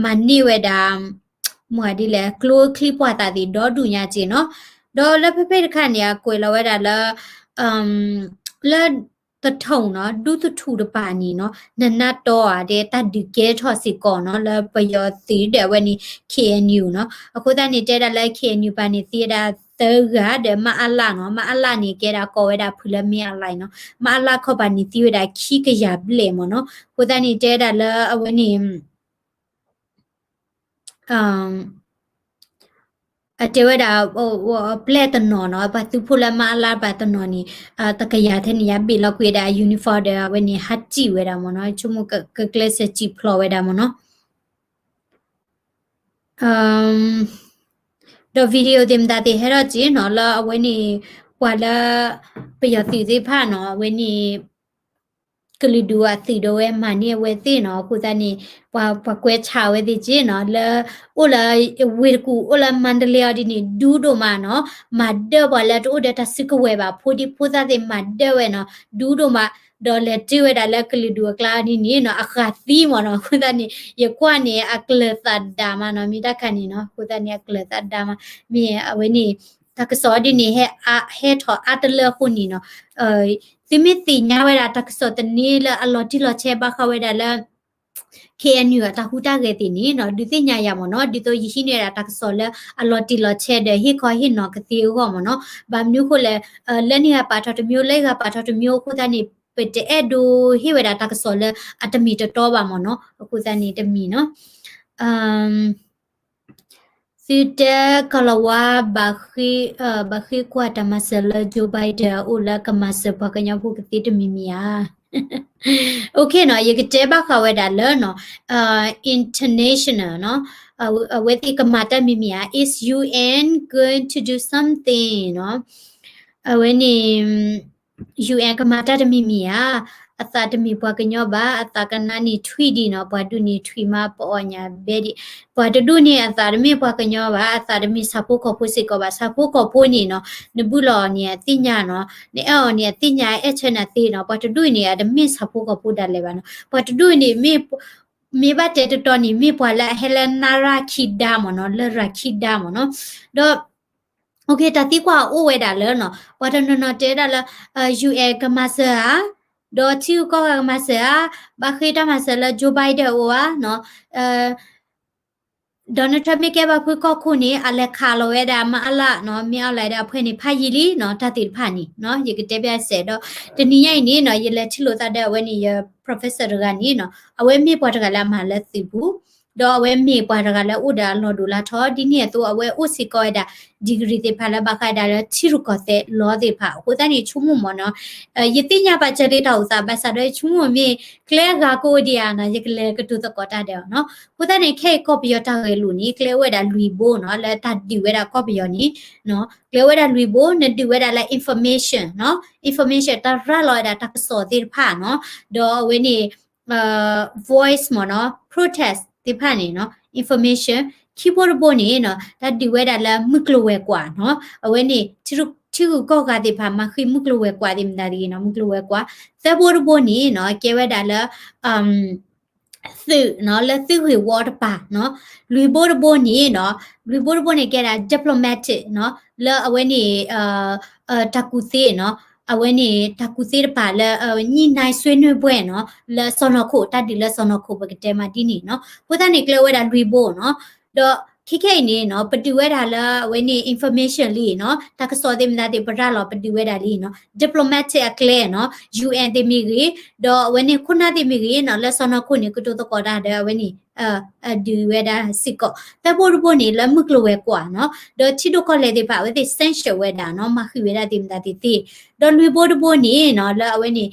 မၤန့ၢ်ဝဲဒၣ် မ့ၢ်ဒ်လဲၣ် ကျိချံပှာ်သၣ်သ့ၣ်ဒီဒူၣ်ညါက့နီၤ, ဒီးလၢဖဲဖဲတခါန့ၣ် အကွဲးလီၤဝဲဒၣ်လၢ လၢ သထူၣ်နီၤ, ဒူသထူၣ်တပၤန့ၣ်နီၤ, နနၢ်တီဧါ တဲတၢ်ဒုးကဲထီၣ်စ့ၢ်ကီးနီၤ, လၢပယီၤသုးဒၣ်ဝဲန့ၣ် KNU နီၤ, အဃိသတးန့ၣ် တဲဒၣ်လၢ KNU ပၤန့ၣ် သံဝဲဒၣ်သၢဂၤဒီး မအလ နီၤ, မအလ န့ၣ် ကဲဒၣ်ကိးဝဲဒၣ်ဖုလၢမအလ နီၤ, မအလ ခီပၤန့ၣ် သံဝဲဒၣ်ခံကယၤဘျဲၣ်မ့ၢ်နီၤ, အဃိသတးန့ၣ် တဲဒၣ်လၢအဝဲန့ၣ် အတဲဝဲဒၣ် ပျဲၢ်တနီၤနီၤ, ပှၤသုးဖိလၢမအလ ပှၤတနီၤန့ၣ် တကယၤထဲန့ၣ် ယဘ့ၣ်လီၤကွံာ်ဒၣ် uniform ဒီး အဝဲန့ၣ် ဟးစံၣ်ဝဲဒၣ်မ့ၢ်နီၤ, ဆိကမိၣ်ကကျဲးစၢးစံၣ်ဖျိးဝဲဒၣ်မ့ၢ်နီၤ, ဒီး video သ့ၣ်မတၤသ့ၣ်ဟဲထီၣ်က့နီၤ, လၢအဝဲန့ၣ် ပှၤလၢ ပယီၤသုးသ့ၣ်တဖၣ်နီၤ, အဝဲန့ၣ် ကလုာ်ဒူၣ်အသုးဒၣ်ဝဲမၤန့ၢ်အဝဲသ့ၣ်နီၤ, အဃိသတးန့ၣ် ပှၤကွဲးဆါအဝဲသ့ၣ်က့နီၤ, လၢ အိၣ်လၢ ဝ့ၢ်တကူၣ် အိၣ်လၢမါတလ့အီၤဒ်န့ၣ် ဒူဒိၣ်မးနီၤ, မၤဒၢပှၤလၢတအိၣ်ဒီးတၢ်စုကဝဲၤဘၣ် ဖိဒံဖိသၣ်သ့ၣ်မၤဒၢဝဲနီၤ, ဒူဒိၣ်မး, ဒီးလဲၤတုၤဝဲဒၣ်လၢကလုာ်ဒူၣ်အကျါဒ်န့ၣ်နီၤ, အဃၢ်သံမ့ၢ်နီၤ, အဃိသတးန့ၣ် ယကွၢ်န့ၣ် အကျၢၤသးဒါမးနီၤ, မ့ၢ်တၢ်ခါန့ၣ်နီၤ, အဃိသတးန့ၣ် အကျၢၤသးဒါမး, မ့ၢ်အဝဲန့ၣ် တၢ်ကစီၣ်ဒ်န့ၣ် ဟဲထီၣ်အါတလၢအဃိန့ၣ်နီၤ, သုမ့ၢ်သ့ၣ်ညါဝဲဒၣ်တၢ်ကစီၣ်တန့ၢ်လၢအလီၤတံၢ်လီၤဆဲးဘၣ်ဃးဝဲဒၣ်လၢ KNU အတၢ်ဟူးတၢ်ဂဲၤသ့ၣ်န့ၣ်နီၤ, ဒုးသ့ၣ်ညါယၤမ့ၢ်နီၤ, ဒ်သိးယဟံးန့ၢ်ဝဲဒၣ်တၢ်ကစီၣ်လၢအလီၤတံၢ်လီၤဆဲးဒီးဟ့ၣ်ခီဟ့ၣ်နီၤကသ့အဂီၢ်မ့ၢ်နီၤ, ဘၣ်မနုၤအဃိလဲၣ်, လၢန့ၣ်ဂၤပာ်ထီၣ်တမျိုး လၢဂၤပာ်ထီၣ်တမျိုးအဃိသတးန့ၣ် ပတအဲၣ်ဒိးဟ့ၣ်ဝဲဒၣ်တၢ်ကစီၣ်လၢအတမ့ၢ်တတီဘၣ်မ့ၢ်နီၤ, အဃိသတးန့ၣ်တမံၤနီၤ သုတဲကီၢ်လီၤဝါ ဘၣ်ဃ့ကွၢ်တၢ်မၤစၢၤလၢ Joe Biden အိၣ်လၢကမၤစၢၤပှၤကညီဖိကသ့တမံၤမံၤဧါ. OK နီၤ, ယကတဲဘၣ်ဃးဝဲဒၣ်လၢနီၤ, international နီၤ, အဝဲသ့ၣ်ကမၤတၢ်မံၤမံၤဧါ, is UN going to do something နီၤ, အဝဲန့ၣ် UN ကမၤတၢ်တမံၤမံၤဧါ. အသးတမ့ၢ်ပှၤကညီဘၣ်, အသးကနၣ်န့ၣ်ထွံၣ်ဒံးနီၤ, ပှၤဒူၣ်န့ၣ်ထွံၣ်မးပအီၣ်ညၣ်ဘဲဒံး, ပှၤတဒူၣ်န့ၣ်အသးတမ့ၢ်ပှၤကညီဘၣ်, အသးတမ့ၢ်ဆၣ်ဖိကီၢ်ဖိစ့ၢ်ကီးဘၣ်, ဆၣ်ဖိကီၢ်ဖိန့ၣ်နီၤ, နဘုၣ်လီၤအီၤန့ၣ်အသ့ၣ်ညါနီၤ, နအဲၣ်အီၤန့ၣ်အသ့ၣ်ညါ အဲၣ်ဆၢနၤသ့နီၤ, ပှၤတဒူၣ်န့ၣ် အတမ့ၢ်ဆၣ်ဖိကီၢ်ဖိဒၣ်လဲာ်ဘၣ်နီၤ, ပှၤတဒူၣ်န့ၣ်မ့ၢ် မ့ၢ်ဘၣ်တဲတတီၤန့ၣ် မ့ၢ်ပှၤလၢအဟဲလၢနရၢ်ခံဒါမ့ၢ်နီၤ, လၢရၢ်ခံဒါမ့ၢ်နီၤ, ဒီး တၢ်သံကွၢ်အိၣ်ဝဲဒၣ်လၢနီၤ, ပှၤတနီၤနီၤတဲဒၣ်လၢ ယူၣ်အဲၣ် ကမၤစၢၤဧါ, ဒီးထံဂုၤကီၢ်ဂၤကမၤစၢၤဧါ, ဘၣ်ဃ့တၢ်မၤစၢၤလၢ Joe Biden အအိၣ်ဧါနီၤ, Donald Trump မ့ၢ်ကဲဘၣ်ဖုကီၢ်ခိၣ်န့ၣ် အလဲၤခးလီၤဝဲဒၣ် မအလနီၤ, မ့ၢ်အီၤလဲၤဒၣ်အဖှဲန့ၣ်ဖးယံာ်လံနီၤ, တၢ်သ့ၣ်တဖၣ်န့ၣ်နီၤ, ယကတဲပျၢ်စဲးဒီး တနံၤညါအံၤန့ၣ်နီၤ, ယလဲၤထံၣ်လိာ်သးဒီးအဝဲန့ၣ် ယ professor တဂၤန့ၣ်နီၤ, အဝဲမ့ၢ်ပှၤတဂၤလၢအမၤလၢသုးပူၤ ဒီးအဝဲမ့ၢ်ပှၤတဂၤလၢအအိၣ်ဒီးအလီၢ်ဒိၣ်လၢထီ, ဒ်န့ၣ်အသိးအဝဲအိၣ်စ့ၢ်ကီးဝဲဒၣ် degree သ့ၣ်တဖၣ်လၢဘၣ်ဃးဒၣ်လၢထံရူၢ်ကီၢ်သဲးလီသ့ၣ်တဖၣ်, အဃိသတးန့ၣ် ဆိကမိၣ်မ့ၢ်နီၤ, ယသ့ၣ်ညါပာ်စၢၤလံတၢ်အိၣ်သးဘၣ်ဆၣ်ဒီး ယဆိကမိၣ်မ့ၢ်ကျဲဂၤကအိၣ်ဒံးဧါနီၤ, ယကလဲၤကတိၤသကိးတၢ်ဒီးအီၤနီၤ, အဃိသတးန့ၣ် ခဲအံၤကီၢ်ပယီၤတၢ်ဂဲၤလိာ်န့ၣ် ကျဲအိၣ်ဝဲဒၣ်လွံၢ်ဘိနီၤ, လၢတၢ်ဒုးဝဲဒၣ်ကီၢ်ပယီၤန့ၣ် ကျဲဝဲဒၣ်လွံၢ်ဘိ, နဒုးဝဲဒၣ်လၢ information နီၤ, information တၢ်ရၤလီၤဝဲဒၣ်တၢ်ကစီၣ်သ့ၣ်တဖၣ်နီၤ, ဒီးအဝဲန့ၣ် voice မ့ၢ်နီၤ, protest သ့ၣ်တဖၣ်န့ၣ်နီၤ, information, ခံဘိတဘိန့ၣ်နီၤ, တၢ်ဒုးဝဲဒၣ်လၢမုၢ်ကျိၤဝဲၤကွာ်နီၤ, အဝဲန့ၣ် ထံဂုၤကီၢ်ဂၤသ့ၣ်တဖၣ် မၤဃံးမုၢ်ကျိၤဝဲၤကွာ်သ့ၣ်မတၤတဂ့ၤနီၤ, မုၢ်ကျိၤဝဲၤကွာ်, သၢဘိတဘိန့ၣ်နီၤ, ကဲဝဲဒၣ်လၢ သုးနီၤ, လၢသုးဂ့ၢ်ဝီတပၤနီၤ, လွံၢ်ဘိတဘိန့ၣ်နီၤ, လွံၢ်ဘိတဘိန့ၣ်ကဲဒၣ် diplomatic နီၤ, လၢအဝဲန့ၣ် တၢ်ကူၣ်သ့နီၤ, အဝဲန့ၣ် တၢ်ကူၣ်သ့တပၤလၢ ညှိနှိုင်းဆွေးနွေးပွဲနီၤ, လၢစီၢ်နီၤခိၣ်, တၢ်ဒုးလၢစီၢ်နီၤခိၣ် ပကတဲမးဒ်န့ၣ်နီၤ, အဃိသတးန့ၣ်ကျဲဝဲဒၣ်လွံၢ်ဘိနီၤ, ဒီးခဲခဲအံၤန့ၣ်နီၤ, ပဒုးဝဲဒၣ်လၢအဝဲန့ၣ် information လံနီၤ, တၢ်ကစီၣ်သ့ၣ်မတၤသ့ၣ် ပရၤလီၤ ပဒုးဝဲဒၣ်လံနီၤ, diplomatic အကျဲနီၤ, UN သ့ၣ်မ့ၢ်ဂ့ၤ, ဒီးအဝဲန့ၣ်ခိၣ်နၢ်သ့ၣ်မ့ၢ်ဂ့ၤနီၤ, လၢစီၢ်နီၤခိၣ်န့ၣ် ကတိၤသကိးတၢ်ဒီးအဝဲန့ၣ် ဒုးဝဲဒၣ်စ့ၢ်ကီး, သၢဘိတဘိန့ၣ် လၢမုၢ်ကျိၤဝဲၤကွာ်နီၤ, ဒီးထံဒိၣ်ကီၢ်လဲၢ်သ့ၣ်တဖၣ် အဝဲသ့ၣ် sanction ဝဲဒၣ်နီၤ, မၤဃံးဝဲဒၣ်သ့ၣ်မတၤသ့ၣ်သ့ၣ်, ဒီးလွံၢ်ဘိတဘိန့ၣ်နီၤ, လၢအဝဲန့ၣ်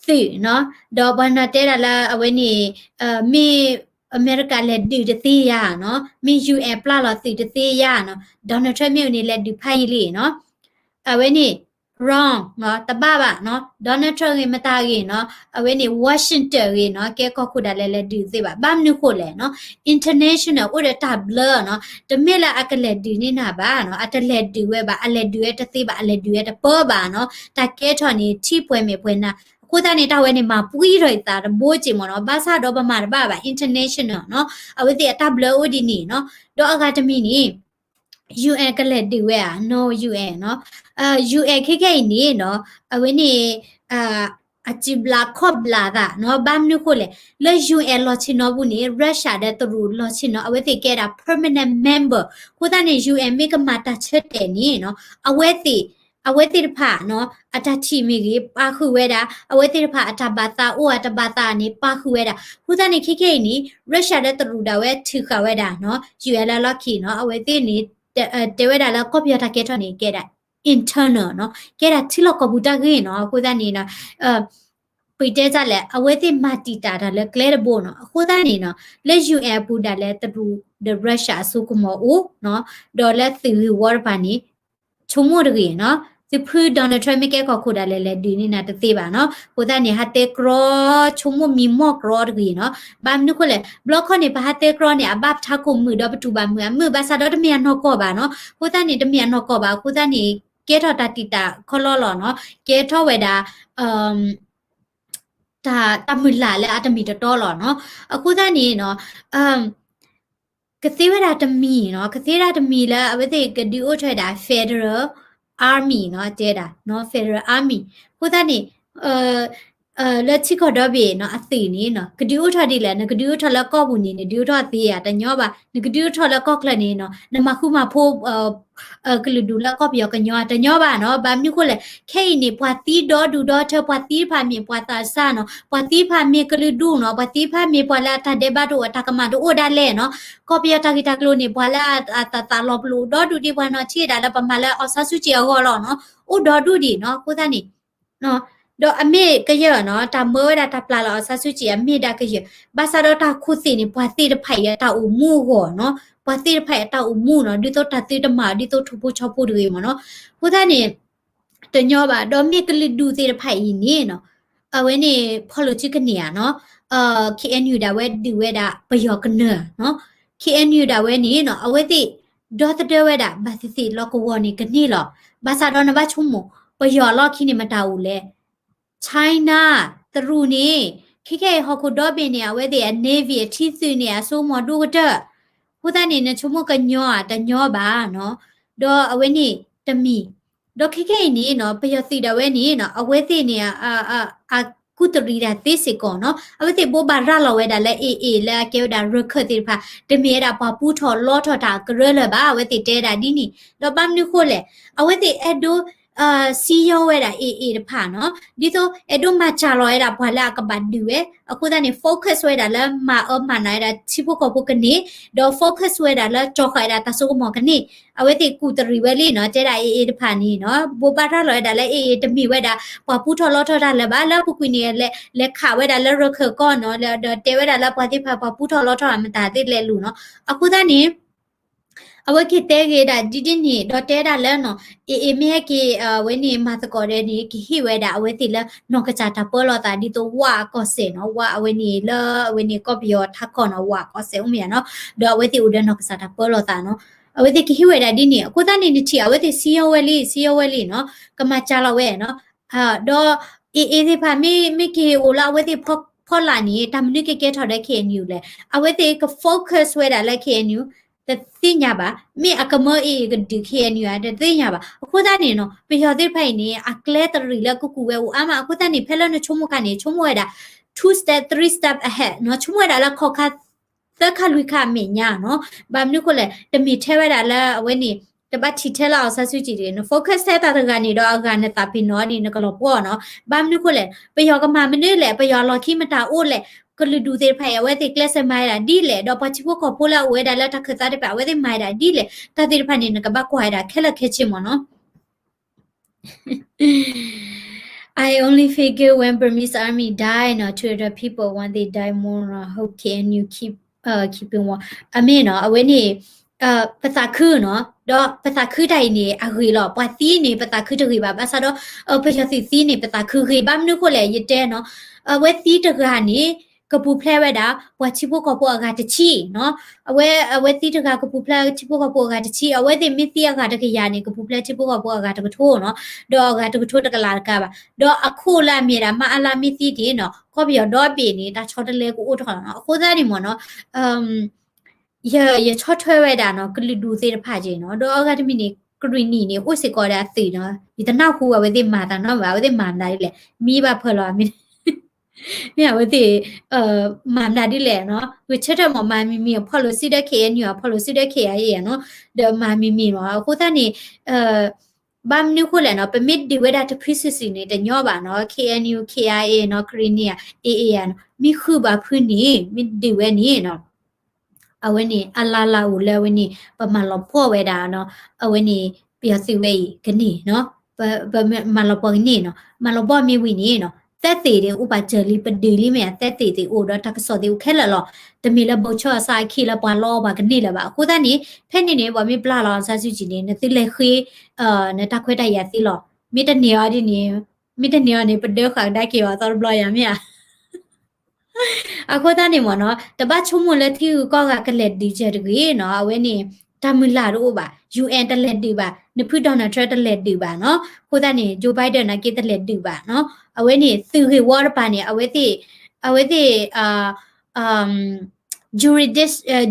သုးနီၤ, ဒီးပှၤနီၤတဲဒၣ်လၢအဝဲန့ၣ် မ့ၢ်အမဲရကၤလဲၤဒုးတသ့ဧါနီၤ, မ့ၢ် UN ပျၢ်လီၤသုးတသ့ဧါနီၤ, Donald Trump မ့ၢ်အိၣ်န့ၣ် လဲၤဒုးဖးယံာ်လံနီၤ, အဝဲန့ၣ် wrong နီၤ, တဘၣ်ဘၣ်နီၤ, Donald Trump ဂ့ၤ မတၤဂ့ၤနီၤ, အဝဲန့ၣ် Washington ဂ့ၤနီၤ, ကဲကီၢ်ခိၣ်ဒၣ်လဲာ်လဲၤဒုးတသ့ဘၣ်, ဘၣ်မနုၤဃိလဲၣ်နီၤ, international အိၣ်ဒီးတၢ်ဘျၢနီၤ, တမ့ၢ်လၢအကလဲၤဒုးန့ၢ်နၤဘၣ်နီၤ, အတလဲၤဒုးဝဲဘၣ်, အလဲၤဒုးဝဲတသ့ဘၣ်, အလဲၤဒုးဝဲတပၢၢ်ဘၣ်နီၤ, တၢ်ကဲထီၣ်န့ၣ် ထံၣ်ပှဲၤမဲာ်ပှဲၤနၤ, အဃိသတးန့ၣ် တၢ်ဝဲန့ၣ် မၤပှံထီၣ်အသးတဘိက့ၤမ့ၢ်နီၤ, ဘၣ်ဆၣ်ဒီးပမၤတဘၣ်ဘၣ်, international နီၤ, အဝဲသ့ၣ်အတၢ်ဘျၢအိၣ်ဒ်န့ၣ်နီၤ, ဒီးအဂၤတမံၤန့ၣ် UN ကလဲၤဒုးဝဲဧါ, no UN နီၤ, UN ခဲခဲအံၤန့ၣ်နီၤ, အဝဲန့ၣ် အစံးဘျုးခီၣ်ဘျုးသးနီၤ, ဘၣ်မနုၤဃိလဲၣ်, လၢ UN လီၢ်ဆ့ၣ်နီၤပူၤန့ၣ် Russia ဒီးတရူးလီၢ်ဆ့ၣ်နီၤ, အဝဲသ့ၣ်ကဲဒၣ် permanent member, အဃိသတးန့ၣ် UN မ့ၢ်ကမၤတၢ်ဆၢတဲာ်န့ၣ်နီၤ, အဝဲသ့ၣ် အဝဲသ့ၣ်တဖၣ်နီၤ, အတၢ်ထံၣ်မ့ၢ်ဂ့ၤ ပာ်ဃုာ်ဝဲဒၣ်, အဝဲသ့ၣ်တဖၣ်အတၢ်ဘၣ်သးအိၣ်အတဘၣ်သးန့ၣ် ပာ်ဃုာ်ဝဲဒၣ်, အဃိသတးန့ၣ် ခဲခဲအံၤန့ၣ် Russia ဒီးတရူးဒၣ်ဝဲထုးဃာ်ဝဲဒၣ်နီၤ, UN လၢလီၢ်ခံနီၤ, အဝဲသ့ၣ်န့ၣ် တဲဝဲဒၣ်လၢကီၢ်ပယီၤတၢ်ကဲထီၣ်န့ၣ် ကဲဒၣ် internal နီၤ, ကဲဒၣ်ထံလီၢ်ကီၢ်ပူၤတၢ်ဂ့ၢ်နီၤ, အဃိသတးန့ၣ် ပတဲတၢ်လဲၣ်, အဝဲသ့ၣ်မၤတံာ်တာ်တၢ်လၢကျဲတဘိနီၤ, အဃိသတးန့ၣ်နီၤ, လၢ UN အပူၤဒၣ်လဲာ်တရူးဒီး Russia အစိကမီၤအိၣ်နီၤ, ဒီးလၢသုးဂ့ၢ်ဝီတပၤန့ၣ် ဆိကမိၣ်တဂ့ၤနီၤ, သုဖု Donald Trump မ့ၢ်ကဲကီၢ်ခိၣ်ဒၣ်လဲာ်လဲၤဒုးန့ၢ်နၤတသ့ဘၣ်နီၤ, အဃိသတးန့ၣ် ဟးတဲကြီ ဆိကမိၣ်မံမီၢ်ကြီတဂ့ၤနီၤ, ဘၣ်မနုၤဃိလဲၣ်, ဘျီခီန့ၣ် ပဟးတဲကြီန့ၣ် အဘၣ်ပထးခိၣ်မုာ်ဒီးပတူၢ်ဘၣ်မုာ်အမုာ်, ဘၣ်ဆၣ်ဒီးတမ့ၢ်အနီၢ်ကီၢ်ဘၣ်နီၤ, အဃိသတးန့ၣ် တမ့ၢ်အနီၢ်ကီၢ်ဘၣ်, အဃိသတးန့ၣ် ကဲထီၣ်တၢ်တံာ်တာ်ခီလီလီၤနီၤ, ကဲထီၣ်ဝဲဒၣ် တၢ် တၢ်မုၢ်လၢ်လၢအတမ့ၢ်တတီလီၤနီၤ, အဃိသတးန့ၣ်နီၤ ကသ့ဝဲဒၣ်တမံၤနီၤ, ကသ့ဝဲဒၣ်တမံၤလၢအဝဲသ့ၣ်ကဒုးအိၣ်ထီၣ်ဝဲဒၣ် Federal Army နီၤ, တဲဒၣ် Federal Army, အဃိသတးန့ၣ် လၢထံကီၢ်ဒီဘ့ၣ်နီၤ အသုးန့ၣ်နီၤ ကဒုးအိၣ်ထီၣ်ဒ်လဲၣ်, နကဒုးအိၣ်ထီၣ်လၢကီၢ်ပူၤန့ၣ် နဒုးအိၣ်ထီၣ်သ့ဧါ, တညီဘၣ်, နကဒုးအိၣ်ထီၣ်လၢကီၢ်ချၢန့ၣ်နီၤ နမၤဃူမၤဖိး ကလုာ်ဒူၣ်လၢကီၢ်ပယီၤကညီ တညီဘၣ်နီၤ, ဘၣ်မနုၤဃိလဲၣ်, ခဲအံၤန့ၣ် ပှၤသံဒီဒူၣ်ဒီထၢ ပှၤသံတဖၣ်မ့ၢ်ပှၤသးစၢ်နီၤ, ပှၤသံတဖၣ်မ့ၢ်ကလုာ်ဒူၣ်နီၤ, ပှၤသံတဖၣ်မ့ၢ်ပှၤလၢအတၢ်ဒဲးဘးတအိၣ် အတၢ်ကမၣ်တအိၣ်ဒၣ်လဲာ်နီၤ, ကီၢ်ပယီၤတၢ်ဂ့ၢ်တၢ်ကျိၤန့ၣ် ပှၤလၢအသးသးလီၤပလိာ်ဒီဒူၣ်ဒ်ပှၤနီၤ ထံၣ်ဝဲဒၣ်လၢပမၤလၢ အောင်ဆန်းစုကြည် အဂီၢ်လီၤနီၤ, အိၣ်ဒီဒူၣ်ဒံးနီၤ, အဃိသတးန့ၣ် ဒီးအမ့ၢ်ကယၢၢ်နီၤ, တၢ်မၢဝဲဒၣ်တၢ်ပျၢ်လီၤ အောင်ဆန်းစုကြည် အမ့ၢ်ဒၣ်ကယၢၢ်, ဘၣ်ဆၣ်ဒီးတၢ်ခိၣ်သ့ၣ်န့ၣ် ပှၤသ့ၣ်တဖၣ်အံၤအတၢ်အိၣ်မူအဂီၢ်နီၤ, ပှၤသ့ၣ်တဖၣ်အံၤအတၢ်အိၣ်မူနီၤ, ဒ်သိးတၢ်သုတမၤ ဒ်သိးထိၣ်ဖိဆီဖိတဂ့ၤမ့ၢ်နီၤ, အဃိသတးန့ၣ် တညီဘၣ်, ဒီးမ့ၢ်ကလုာ်ဒူၣ်သ့ၣ်တဖၣ်အံၤန့ၣ်နီၤ, အဝဲန့ၣ် ဖီၣ်လိာ်စုကန့ၢ်ဧါနီၤ, KNU ဒၣ်ဝဲဒုးဝဲဒၣ်ပယီၤကနၢၤနီၤ, KNU ဒၣ်ဝဲန့ၣ်နီၤ အဝဲသ့ၣ် ဒီသဒၢဝဲဒၣ် ဘၣ်သ့ၣ်သ့ၣ်လီၢ်ကဝီၤန့ၣ်ကန့ၢ်လီၤ. ဘၣ်ဆၣ်ဒီးနဘၣ်ဆိကမိၣ် ပယီၤအလီၢ်ခံန့ၣ်မတၤအိၣ်လဲၣ် China, တရူးန့ၣ်, ခဲခဲအံၤဟီၣ်ခိၣ်ဒီဘ့ၣ်န့ၣ် အဝဲသ့ၣ်အ navy အထံသုးန့ၣ် အစိကမီၤဒိၣ်ကတၢၢ်, အဃိသတးန့ၣ် နဆိကမိၣ်ကညီဧါ တညီဘၣ်နီၤ, ဒီးအဝဲန့ၣ်တမံၤ, ဒီးခဲခဲအံၤန့ၣ်နီၤ ပယီၤသုးဒၣ်ဝဲန့ၣ်နီၤ အဝဲသ့ၣ်န့ၣ် အကူၣ်တရံးတၢ်သ့စ့ၢ်ကီးနီၤ, အဝဲသ့ၣ်ဘိးဘၣ်ရၤလီၤဝဲဒၣ်လၢ AA လၢအကဲဝဲဒၣ်ရခၢၣ်သ့ၣ်တဖၣ် တမ့ၢ်ဝဲဒၣ်ပှၤပူထီၣ်လီထီၣ်တၢ်ကရၢလၢၤဘၣ်, အဝဲသ့ၣ်တဲဒၣ်ဒ်န့ၣ်, ဒီးဘၣ်မနုၤဃိလဲၣ်, အဝဲသ့ၣ်အဲၣ်ဒိး စည်းရုံးဝဲဒၣ် AA တဖၣ်နီၤ, ဒ်သိးအဲၣ်ဒိးမၤစှၤလီၤဝဲဒၣ်ပှၤလၢအကဘၣ်ဒုးဝဲ, အဃိသတးန့ၣ် focus ဝဲဒၣ်လၢမၤအၢမၤနးဝဲဒၣ်ထံဖိကီၢ်ဖိကန့ၢ်, ဒီး focus ဝဲဒၣ်လၢကၠီဃာ်ဝဲဒၣ်တၢ်စိကမီၤကန့ၢ်, အဝဲသ့ၣ်ကူၣ်တရံးဝဲလံနီၤ, တဲဒၣ် AA တဖၣ်န့ၣ်နီၤ ဘိးဘၣ်ရၤလီၤဝဲဒၣ်လၢ AA တမ့ၢ်ဝဲဒၣ် ပှၤပူထီၣ်လီထီၣ်တၢ်လၢၤဘၣ်, လၢအပူၤကွံာ်န့ၣ် လဲၤခးဝဲဒၣ်လၢရခၢၣ်ကီၢ်နီၤ, ဒီးတဲဝဲဒၣ်လၢပှၤသ့ၣ်တဖၣ်ပှၤပူထီၣ်လီထီၣ်မတၤသ့ၣ်လဲၤလူၤနီၤ, အဃိသတးန့ၣ် အဝဲက့ၤတဲဂ့ၤဒၣ်ဒ်ဒ်န့ၣ် ဒီးတဲဒၣ်လၢနီၤ AA မ့ၢ်ဟဲက့ၤ အဝဲန့ၣ်မၤသကိးဒီးန့ၣ် ကဟ့ၣ်ဝဲဒၣ်အဝဲသ့ၣ်လၢနီၢ်ကစၢ်တၢ်ပၢလီၤသး ဒ်သိးဝါအကီၢ်စဲၣ်နီၤ, ဝါအဝဲန့ၣ်လၢအဝဲန့ၣ်ကီၢ်ပယီၤထးခီၣ်နီၤ, ဝါအကီၢ်စဲၣ်အိၣ်မ့ၢ်ဧါနီၤ, ဒီးအဝဲသ့ၣ်အိၣ်ဒီးနီၢ်ကစၢ်တၢ်ပၢလီၤသးနီၤ, အဝဲသ့ၣ်ကဟ့ၣ်ဝဲဒၣ်ဒ်န့ၣ်, အဃိသတးန့ၣ် နထံၣ်အဝဲသ့ၣ်စံယီဝဲလံ စံယီဝဲလံနီၤ, ကမၤစှၤလီၤဝဲနီၤ, ဒီး AA သ့ၣ်တဖၣ် မ့ၢ်က့ၤအိၣ်လၢအဝဲသ့ၣ်ဖီလာ်န့ၣ် တၢ်မနုၤကကဲထီၣ်ဒီး KNU လဲၣ်, အဝဲသ့ၣ်က focus ဝဲဒၣ်လၢ KNU တသ့ၣ်ညါဘၣ်, မ့ၢ်အကမၢ AA ကဒုး KNU ဧါ တသ့ၣ်ညါဘၣ်, အဃိသတးန့ၣ်နီၤ ပယီၤသ့ၣ်တဖၣ်အံၤန့ၣ် အကျဲတရံးလၢကကူးဝဲအိၣ်အါမး, အဃိသတးန့ၣ် ဖဲလၢနဆိကမိၣ်ခါန့ၣ် ဆိကမိၣ်ဝဲဒၣ် two step three step ahead နီၤ, ဆိကမိၣ်ဝဲဒၣ်လၢခီၣ်ခါ သၢခါလွံၢ်ခါအမဲာ်ညါနီၤ, ဘၣ်မနုၤဃိလဲၣ် တမ့ၢ်ထဲဝဲဒၣ်လၢအဝဲန့ၣ် တဘၣ်ထံၣ်ထဲလၢ အောင်ဆန်းစုကြည် န့ၣ် န focus ထဲတၢ်တဂၤန့ၣ်ဒီးအဂၤနသးပ့ၤနီၣ်န့ၣ် နကလီၤပှီၢ်နီၤ, ဘၣ်မနုၤဃိလဲၣ် ပယီၤကမၤမနုၤလဲၣ်, ပယီၤလီၢ်ခံမတၤအိၣ်လဲၣ်, ကလုာ်ဒူၣ်သ့ၣ်တဖၣ်အံၤ အဝဲသ့ၣ်ကျဲးစၢးမၤဝဲဒၣ်ဒ်လဲၣ်, ဒီးပှၤထံဖိကီၢ်ဖိလၢအအိၣ်ဝဲဒၣ်လၢတၢ်ခၢၣ်သးတဖၣ် အဝဲသ့ၣ်မၤဝဲဒၣ်ဒ်လဲၣ်, တၢ်သ့ၣ်တဖၣ်န့ၣ် နကဘၣ်ကွၢ်ဝဲဒၣ်ခဲလၢာ်ခဲဆ့မ့ၢ်နီၤ. I only figure when Burmese army die, no, to other people when they die more, no, how can you keep, uh, keeping war? အမ့ၢ်နီၤ အဝဲန့ၣ် ပသးခုနီၤ, ဒီးပသးခုတၢ်အံၤန့ၣ် အဂ့ၤလီၤ. ပှၤသံန့ၣ် ပသးခုတဂ့ၤဘၣ်. ဘၣ်ဆၣ်ဒီး ပယီၤသုးသံန့ၣ် ပသးခုဂ့ၤ. ဘၣ်မနုၤဃိလဲၣ် ယတဲနီၤ, အဝဲသံတဂၤန့ၣ် ကပူၤဖျဲးဝဲဒၣ် ပှၤထံဖိကီၢ်ဖိအဂၤတဆံနီၤ. အဝဲ အဝဲသံတဂၤကပူၤဖျဲးထံဖိကီၢ်ဖိအဂၤတဆံ, အဝဲသ့ၣ်မ့ၢ်သံအဂၤတကယၤန့ၣ် ကပူၤဖျဲးထံဖိကီၢ်ဖိအဂၤတကထိနီၤ. ဒီးအဂၤတကထိတကလးတကးဘၣ်. ဒီးအခိၣ်လၢအမ့ၢ်ဒၣ် မအလ မ့ၢ်သံန့ၣ်နီၤ, ကီၢ်ပယီၤဒီဘ့ၣ်န့ၣ် တၢ်ဆီတလဲကအိၣ်ထီၣ်လီၤနီၤ. အဃိသတးန့ၣ်မ့ၢ်နီၤ ယ ယဆီၣ်ထွဲဝဲဒၣ်နီၤ ကလုာ်ဒူၣ်သ့ၣ်တဖၣ်က့နီၤ. ဒီးအဂၤတမံၤန့ၣ် ကရံၣ်နံၣ်န့ၣ် အိၣ်စ့ၢ်ကီးဒီးအသုးနီၤ. ယတနၢ်ဟူအဝဲသ့ၣ်မၤတၢ်နီတမံၤဘၣ်, အဝဲသ့ၣ်မၤမနုၤဒ်လဲၣ်, မံဘၣ်ဖၢလီၤမ့ၢ် မ့ၢ်အဝဲသ့ၣ် မၤမနုၤဒ်လဲၣ်နီၤ. ဂဲၤဆၢထၢၣ်မ့ၢ်မၤမံၤမံၤ အဖီၣ်လိာ်စုဒီး KNU အဖီၣ်လိာ်စုဒီး KIA နီၤ, ဒီးမၤမံၤမံၤမ့ၢ်. အဃိသတးန့ၣ် ဘၣ်မနုၤဃိလဲၣ်နီၤ, ပမ့ၢ်ဒုးဝဲဒၣ်တဖုစုာ်စုာ်န့ၣ် တညီဘၣ်နီၤ. KNU, KIA နီၤ, ကရံၣ်နံၣ်ဧါ, AA ဧါနီၤ, မ့ၢ်ဃုာ်ဘၣ်ဖုန့ၣ် မ့ၢ်ဒုးဝဲန့ၣ်နီၤ အဝဲန့ၣ် အလၢ်လၢ်အိၣ်လၢအဝဲန့ၣ် ပမၤလီၤပှီၢ်ဝဲဒၣ်နီၤ, အဝဲန့ၣ် ပယီၤသုးဝဲအံၤကန့ၢ်နီၤ, ပ ပမၤလီၤပှီၢ်ကန့ၢ်နီၤ, မၤလီၤပှီၢ်မ့ၢ်ဝံၤန့ၣ်နီၤ, သဲသ့ၣ်ဒၣ်အိၣ်ပာ်စၢၤလံ, ပဒုးလံမ့ၢ်ဧါ, သဲသ့ၣ်သ့ၣ်အိၣ်ဒီးတၢ်ကစီၣ်သ့ၣ်အိၣ်ခဲလၢာ်လီၤ. တမ့ၢ်လၢဘီးဆီအစၢ်အခံလၢပှၤလီပှၤကန့ၢ်လၢၤဘၣ်. အဃိသတးန့ၣ် ဖဲန့ၣ်န့ၣ် ပှၤမ့ၢ်ပျၢ်လီၤ အောင်ဆန်းစုကြည် န့ၣ် နသုလဲၤဃ့ နတၢ်ခွဲးတၢ်ယာ်သ့လီၤ. မ့ၢ်တန့ၢ်အီၤဒ်န့ၣ်, မ့ၢ်တန့ၢ်အီၤန့ၣ် ပဒၢဃာ်ကဒါက့ၤအီၤအသီတဘျီယၤမ့ၢ်ဧါ. အဃိသတးန့ၣ်မ့ၢ်နီၤ, တဘၣ်ဆိကမိၣ်လၢထံဂုၤကီၢ်ဂၤကလဲၤဒုးစၢၤတဂ့ၤနီၤ, အဝဲန့ၣ် တၢ်မုၢ်လၢ်တအိၣ်ဘၣ်, UN တလဲၤဒုးဘၣ်, နဖု Donald Trump တလဲၤဒုးဘၣ်နီၤ, အဃိသတးန့ၣ် Joe Biden နာ်က့တလဲၤဒုးဘၣ်နီၤ, အဝဲန့ၣ် သုးဂ့ၢ်ဝီတပၤန့ၣ် အဝဲသ့ၣ် အဝဲသ့ၣ်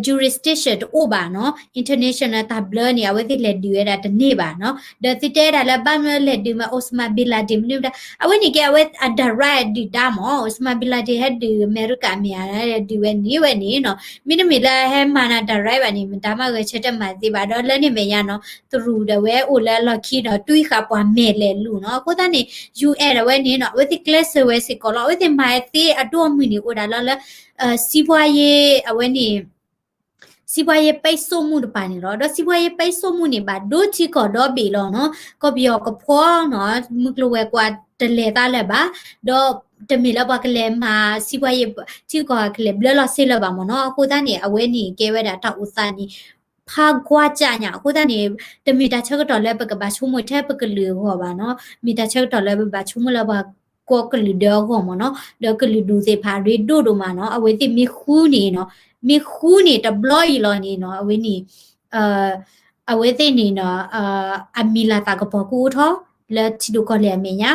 jurisdiction တအိၣ်ဘၣ်နီၤ, international တၢ်ဘျၢန့ၣ် အဝဲသ့ၣ်လဲၤဒုးဝဲဒၣ်တန့ၢ်ဘၣ်နီၤ, ဒီးသုတဲဒၣ်လၢဘၣ်မနုၤလဲၤဒုးမး Osama bin Laden မနုၤမတၤ, အဝဲန့ၣ်ကဲအဝဲအ direct ဒုၣ်ဒါမး, Osama bin Laden ဟဲဒုးအမဲရကၤမ့ၢ်ဧါ, ဒုးဝဲန့ၣ်ဝဲန့ၣ်နီၤ, မ့တမ့ၢ်လၢဟဲမၤနၤ direct ဘၣ်န့ၣ် မတၤမးဂဲၤဆၢထၢၣ်မၤသ့ဘၣ်, ဒီးလၢန့ၣ်မဲာ်ညါနီၤ, တရူးဒီးဝဲအိၣ်လၢအလီၢ်ခံဒီး တွံၢ်ဃာ်ပှၤမဲာ်လဲၤလူၤနီၤ, အဃိသတးန့ၣ် UN ဒီးဝဲန့ၣ်နီၤ, အဝဲသ့ၣ်ကျဲးစၢးဝဲစ့ၢ်ကီးလီၤ, အဝဲသ့ၣ်မၤသ့အဒိၣ်အမုၢ်န့ၣ် အိၣ်ဒၣ်လၢလၢ စီးပွားရေး အဝဲန့ၣ် စီးပွားရေးပိတ်ဆို့မှု တပၤန့ၣ်လီၤ. ဒီး စီးပွားရေးပိတ်ဆို့မှု န့ၣ် ဘၣ်ဒိထံကီၢ်ဒီဘ့ၣ်လီၤနီၤ, ကီၢ်ပယီၤကဖီနီၤ, မုၢ်ကျိၤဝဲၤကွာ်တလဲၤသးလၢၤဘၣ်, ဒီးတမ့ၢ်လၢပှၤကလဲၤမၤ စီးပွားရေး ထံကီၢ်ကလဲၤဘျၢလီၤစ့လၢၤဘၣ်မ့ၢ်နီၤ, အဃိသတးန့ၣ် အဝဲန့ၣ်ကဲဝဲဒၣ်တၢ်အိၣ်သးန့ၣ် ဖးကွၢ်ကၠၣ်ညါ, အဃိသတးန့ၣ် တမ့ၢ်တၢ်ဆၢကတီၢ်လၢပကဘၣ်ဆိကမိၣ်ထဲပကလုာ်အဂီၢ်ဘၣ်နီၤ, မ့ၢ်တၢ်ဆၢကတီၢ်လၢပဘၣ်ဆိကမိၣ်လၢပှၤ ကီၢ်ကလုာ်ဒၢအဂီၢ်မ့ၢ်နီၤ, ဒီးကလုာ်ဒူၣ်သ့ၣ်တဖၣ်ရ့ဒိၣ်ဒိၣ်မးနီၤ, အဝဲသ့ၣ်မ့ၢ်ဃုန့ၣ်နီၤ, မ့ၢ်ဃုန့ၣ်တဘျီအံၤလီၤန့ၣ်နီၤ, အဝဲန့ၣ် အဝဲသ့ၣ်န့ၣ်နီၤ, အမံၤလၤသးကပီၤကအိၣ်ထီၣ် လၢထံဒိၣ်ကီၢ်လဲၢ်အမဲာ်ညါ,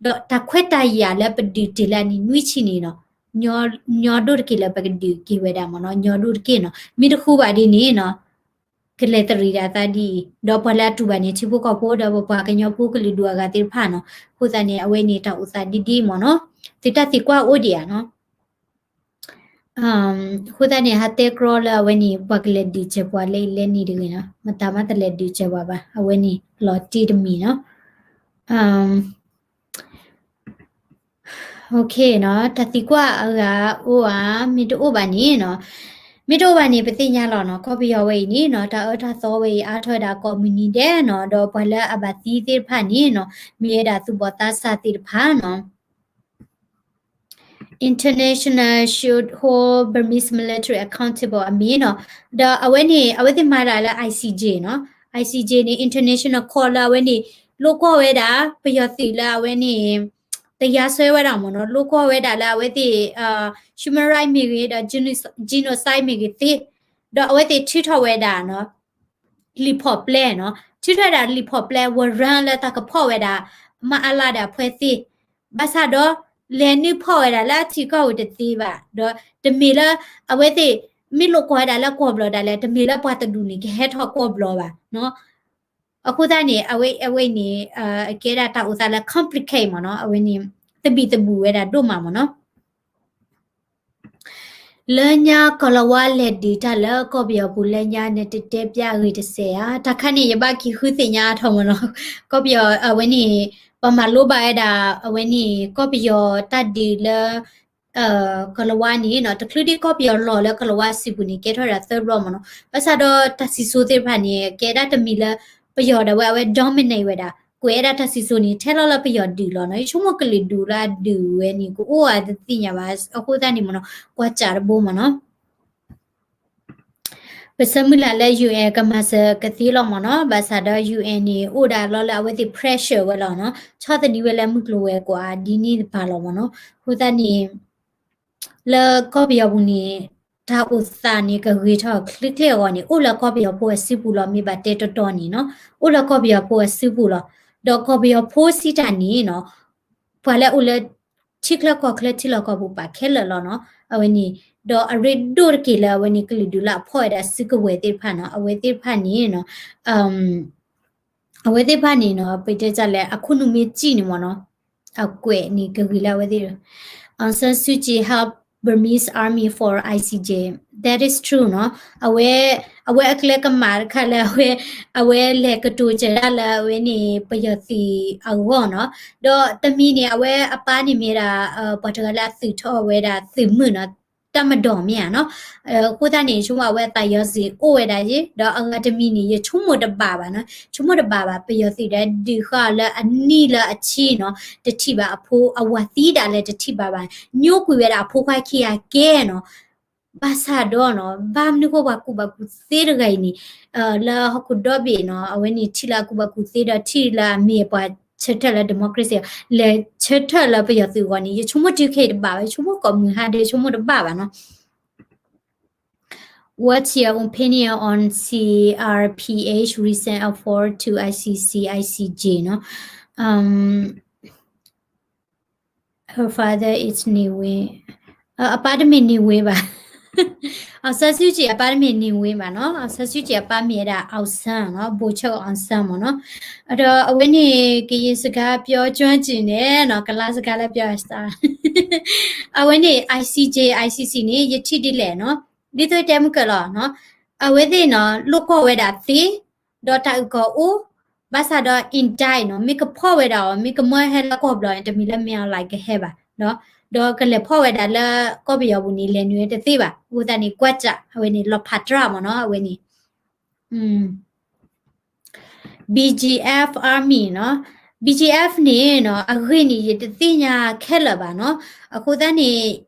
ဒီးတၢ်ခွဲးတၢ်ယာ်လၢပဒုးတ့ၢ်လၢအနံၣ်နွံဆံန့ၣ်နီၤ, ညီဒိၣ်တက့ၢ်လၢပကဒုးက့ၤဝဲဒၣ်မ့ၢ်နီၤ, ညီဒိၣ်တက့ၢ်နီၤ, မ့ၢ်တဃုဘၣ်ဒ်န့ၣ်နီၤ ကလဲၤတရံးဒၣ်သးဒ်အံၤ, ဒီးပှၤလၢအတူၢ်ဘၣ်န့ၣ် ထံဖိကီၢ်ဖိ ဒီးပပှၤကညီဖိကလုာ်ဒူၣ်အဂၤသ့ၣ်တဖၣ်နီၤ, အဃိသတးန့ၣ် အဝဲန့ၣ်တၢ်အိၣ်သးဒ်ဒ်မ့ၢ်နီၤ, သုတၢ်သံကွၢ်အိၣ်ဒံးဧါနီၤ. အဃိသတးန့ၣ် ဟးတဲကြီလၢအဝဲန့ၣ် ပှၤကလဲၤဒုးစၢၤပှၤလၢအံၤလၢနံၤတဂ့ၤနီၤ, မတၤမးတလဲၤဒုးစၢၤပှၤဘၣ်, အဝဲန့ၣ်လီၤတံၢ်တမံၤနီၤ. တၢ်သံကွၢ်အဂၤအိၣ်ဧါ, မ့ၢ်တအိၣ်ဘၣ်န့ၣ်နီၤ, မ့ၢ်တအိၣ်ဘၣ်န့ၣ် ပသ့ၣ်ညါလီၤနီၤ, ကီၢ်ပယီၤဝဲအံၤန့ၣ်နီၤ တၢ်အၢတၢ်သီဝဲအံၤအါထီၣ်ဝဲဒၣ်ကိးမုၢ်နံၤဒဲးနီၤ, ဒီးပှၤလၢအဘၣ်သံသ့ၣ်တဖၣ်န့ၣ်နီၤ မ့ၢ်ဝဲဒၣ်သူၣ်ဘီၣ်သးစၢ်သ့ၣ်တဖၣ်နီၤ International should hold Burmese military accountable အမ့ၢ်နီၤ, ဒီးအဝဲန့ၣ် အဝဲသ့ၣ်မၤဒၣ်လၢ I C J နီၤ, I C J န့ၣ် international court လၢအဝဲန့ၣ် လိၣ်ကွီၢ်ဝဲဒၣ် ပယီၤသုးလၢအဝဲန့ၣ် တရားစွဲဝဲဒၣ်မ့ၢ်နီၤ, လိၣ်ကွီၢ်ဝဲဒၣ်လၢအဝဲသ့ၣ် human right မ့ၢ်ဂ့ၤ ဒီး genocide မ့ၢ်ဂ့ၤသ့, ဒီးအဝဲသ့ၣ်ထုးထီၣ်ဝဲဒၣ်နီၤ လံာ်ဖီၣ်ပျဲနီၤ, ထုးထီၣ်ဝဲဒၣ်လံာ်ဖီၣ်ပျဲ warrant လၢတၢ်ကဖီၣ်ဝဲဒၣ် မအလ ဒီးအဖှဲသ့, ဘၣ်ဆၣ်ဒီး လဲၤနုာ်ဖီၣ်ဝဲဒၣ်လၢအထံကီၢ်ဧိၤတသ့ဘၣ်, ဒီးတမ့ၢ်လၢ အဝဲသ့ၣ် မ့ၢ်လိၣ်ကွီၢ်ဝဲဒၣ်လၢကီၢ်ဘျီးဒၣ်လဲာ် တမ့ၢ်လၢပှၤတဒူၣ်န့ၣ် ကဟဲထီၣ်ကီၢ်ဘျီးဘၣ်နီၤ. အဃိသတးန့ၣ် အဝဲ အဝဲန့ၣ် ကဲဒၣ်တၢ်အိၣ်သးလၢ complicate မ့ၢ်နီၤ, အဝဲန့ၣ် သဘံၣ်သဘုၣ်ဝဲဒၣ်ဒိၣ်မးမ့ၢ်နီၤ. လၢညါကီၢ်လီၤဝါလဲၤဒုးတၢ်လၢကီၢ်ပယီၤပူၤလၢညါန့ၣ် တတဲပျၢ်အဂ့ၢ်တစဲးဧါ, တၢ်ခါန့ၣ် ယဘၣ်က့ၤဃုသ့ၣ်ညါအါထီၣ်မ့ၢ်နီၤ. ကီၢ်ပယီၤအဝဲန့ၣ် ပမၤလိဘၣ်ဝဲဒၣ် အဝဲန့ၣ် ကီၢ်ပယီၤတၢ်ဒုးလၢ ကီၢ်လီၤဝါန့ၣ်နီၤ, တချုးဒံးကီၢ်ပယီၤလီၤလၢကီၢ်လီၤဝါစုပူၤန့ၣ် ကဲထီၣ်ဝဲဒၣ်သၢဘျီမ့ၢ်နီၤ. ဘၣ်ဆၣ်ဒီးတၢ်စံၣ်စိၤသ့ၣ်တဖၣ်န့ၣ် ကဲဒၣ်တမံၤလၢ ပယီၤဒၣ်ဝဲ အဝဲ dominate ဝဲဒၣ် ကွဲးဝဲဒၣ်တၢ်စံၣ်စိၤန့ၣ် ထဲလီၤလၢပယီၤဒုးလီၤနီၤ. ယဆိကမိၣ်ကလုာ်ဒူၣ်လၢအဒုးဝဲန့ၣ် ကအိၣ်ဧါတသ့ၣ်ညါဘၣ်. အဃိသတးန့ၣ်မ့ၢ်နီၤ ကွၢ်စးတဘိမ့ၢ်နီၤ. ပဆၢမုၢ်လၢ်လၢ U N ကမၤစၢၤကသ့လီၤမ့ၢ်နီၤ. ဘၣ်ဆၣ်ဒီး U N န့ၣ် အိၣ်ဒၣ်လီၤလၢအဝဲသ့ၣ် pressure ဝဲလီၤနီၤ, ဆီၣ်သနံးဝဲလၢမုၢ်ကျိၤဝဲၤကွာ်ဒ်န့ၣ်တဖၣ်လီၤမ့ၢ်နီၤ. အဃိသတးန့ၣ် လၢကီၢ်ပယီၤပူၤန့ၣ် တၢ်အိၣ်သးန့ၣ် ကဂ့ၤထီၣ်ချ့ချ့အဂီၢ်န့ၣ် အိၣ်လၢကီၢ်ပယီၤဖိအစုပူၤလီၤ. မ့ၢ်ဘၣ်တဲတီတီန့ၣ်နီၤ, အိၣ်လၢကီၢ်ပယီၤဖိအစုပူၤလီၤ. ဒီးကီၢ်ပယီၤဖိစံးတၢ်န့ၣ်နီၤ, ပှၤလၢအိၣ်လၢ ထံချၢကီၢ်ချၢထံလီၢ်ကီၢ်ပူၤပာ်ခဲလၢာ်လီၤနီၤ. အဝဲန့ၣ် ဒီးအရ့ဒိၣ်တက့ၢ်လၢအဝဲန့ၣ် ကလုာ်ဒူၣ်လၢအဖီၣ်ဝဲဒၣ်စုကဝဲၤသ့ၣ်တဖၣ်နီၤ. အဝဲသ့ၣ်တဖၣ်န့ၣ်နီၤ အဝဲသ့ၣ်တဖၣ်န့ၣ်နီၤ ပတဲတၢ်လဲၣ် အခိၣ်နူာ်မ့ၢ်စံၣ်န့ၣ်မ့ၢ်နီၤ, အကွဲးန့ၣ်ကဂ့ၤလၢအဝဲသ့ၣ် Aung San Suu Kyi help Burmese army for I C J. That is true နီၤ. အဝဲ အဝဲအကျဲကမၣ်တခါလၢအဝဲ အဝဲလဲၤကတိၤစၢၤဒၣ်လၢအဝဲန့ၣ် ပယီၤသုးအဂီၢ်နီၤ. ဒီးတမံၤန့ၣ် အဝဲအပၢ်န့ၣ်မ့ၢ်ဒၣ် ပှၤတဂၤလၢအသုးထီၣ်ဝဲဒၣ်သုးမုၢ်နီၤ, တၢ်မဒီမ့ၢ်ဧါနီၤ. အဃိသတးန့ၣ် ဆိကမိၣ်အဝဲသးယီၤစ့ၢ်အိၣ်ဝဲဒၣ်ယ့ၣ်, ဒီးအဂၤတမံၤန့ၣ် ယဆိကမိၣ်တဘၣ်ဘၣ်နီၤ, ဆိကမိၣ်တဘၣ်ဘၣ် ပယီၤသုးဒီးဒုးဃာ်အီၤလၢအနံၣ်လၢအဆံနီၤ, တထံၣ်ဘၣ်အဖိအဝၤသံဒၣ်လဲာ်တထံၣ်ဘၣ်ဘၣ်, ညိကွံာ်ဝဲဒၣ်အဖိခွါခံဂၤကဲနီၤ. ဘၣ်ဆၣ်ဒီးနီၤ ဘၣ်မနုၤဃိပှၤကူၣ်ဘၣ်ကူၣ်သ့တဂၤအံၤန့ၣ် လၢဟီၣ်ခိၣ်ဒီဘ့ၣ်နီၤ အဝဲန့ၣ်ထံၣ်လၢအကူၣ်ဘၣ်ကူၣ်သ့ဒီးထံၣ်လၢအမ့ၢ်ပှၤဆၢထၢၣ်လၢ democracy လဲၤဆၢထၢၣ်လၢပယီၤသုးအဂီၢ်န့ၣ် ယဆိကမိၣ်တုၤခဲအံၤတဘၣ်ဘၣ်, ယဆိကမိၣ်ကိးမုၢ်ဟါဒဲး ယဆိကမိၣ်တဘၣ်ဘၣ်နီၤ. What's your opinion on C R P H recent offer to I C C, I C J နီၤ? Um, her father is Niwe. အပၢ်တမ့ၢ် Niwe ဘၣ်. အောင်ဆန်းစုကြည် အပၢ်တမ့ၢ် Niwe ဘၣ်နီၤ. အောင်ဆန်းစုကြည် အပၢ်မ့ၢ်ဝဲဒၣ် အောင်ဆန်း နီၤ, ဗိုလ်ချုပ်အောင်ဆန်း မ့ၢ်နီၤ. ဒီးအဝဲန့ၣ် ကရင်စကားပြောကျွမ်းကျင်တယ်နီၤ, ကလါစကားလၢပြော အဝဲန့ၣ် I C J, I C C န့ၣ် ယထံၣ်ဒ်လဲၣ်နီၤ, ဒ်သိးတဲမုၢ်ကၢၢ်လီၤနီၤ. အဝဲသ့ၣ်နီၤ လိၣ်ကီၢ်ဝဲဒၣ်သ့, ဒီးတၢ်အုၣ်ကီၤအိၣ်, ဘၣ်ဆၣ်ဒီး indict နီၤ, မ့ၢ်ကဖီၣ်ဝဲဒၣ်အီၤ, မ့ၢ်ကမၢဟဲလၢကီၢ်ဘျီန့ၣ် တမံၤလၢ မင်းအောင်လှိုင် ကဟဲဘၣ်, ဒီးကလဲၤဖီၣ်ဝဲဒၣ်လၢကီၢ်ပယီၤပူၤန့ၣ် လဲၤနုာ်ဝဲတသ့ဘၣ်. အဃိသတးန့ၣ် ကွၢ်စး အဝဲန့ၣ် လီၤဖးတြၢ်မ့ၢ်နီၤ, အဝဲန့ၣ် B G F Army နီၤ, B G F န့ၣ်နီၤ အဂ့ၢ်န့ၣ် ယတသ့ၣ်ညါခဲလၢာ်ဘၣ်နီၤ. အဃိသတးန့ၣ်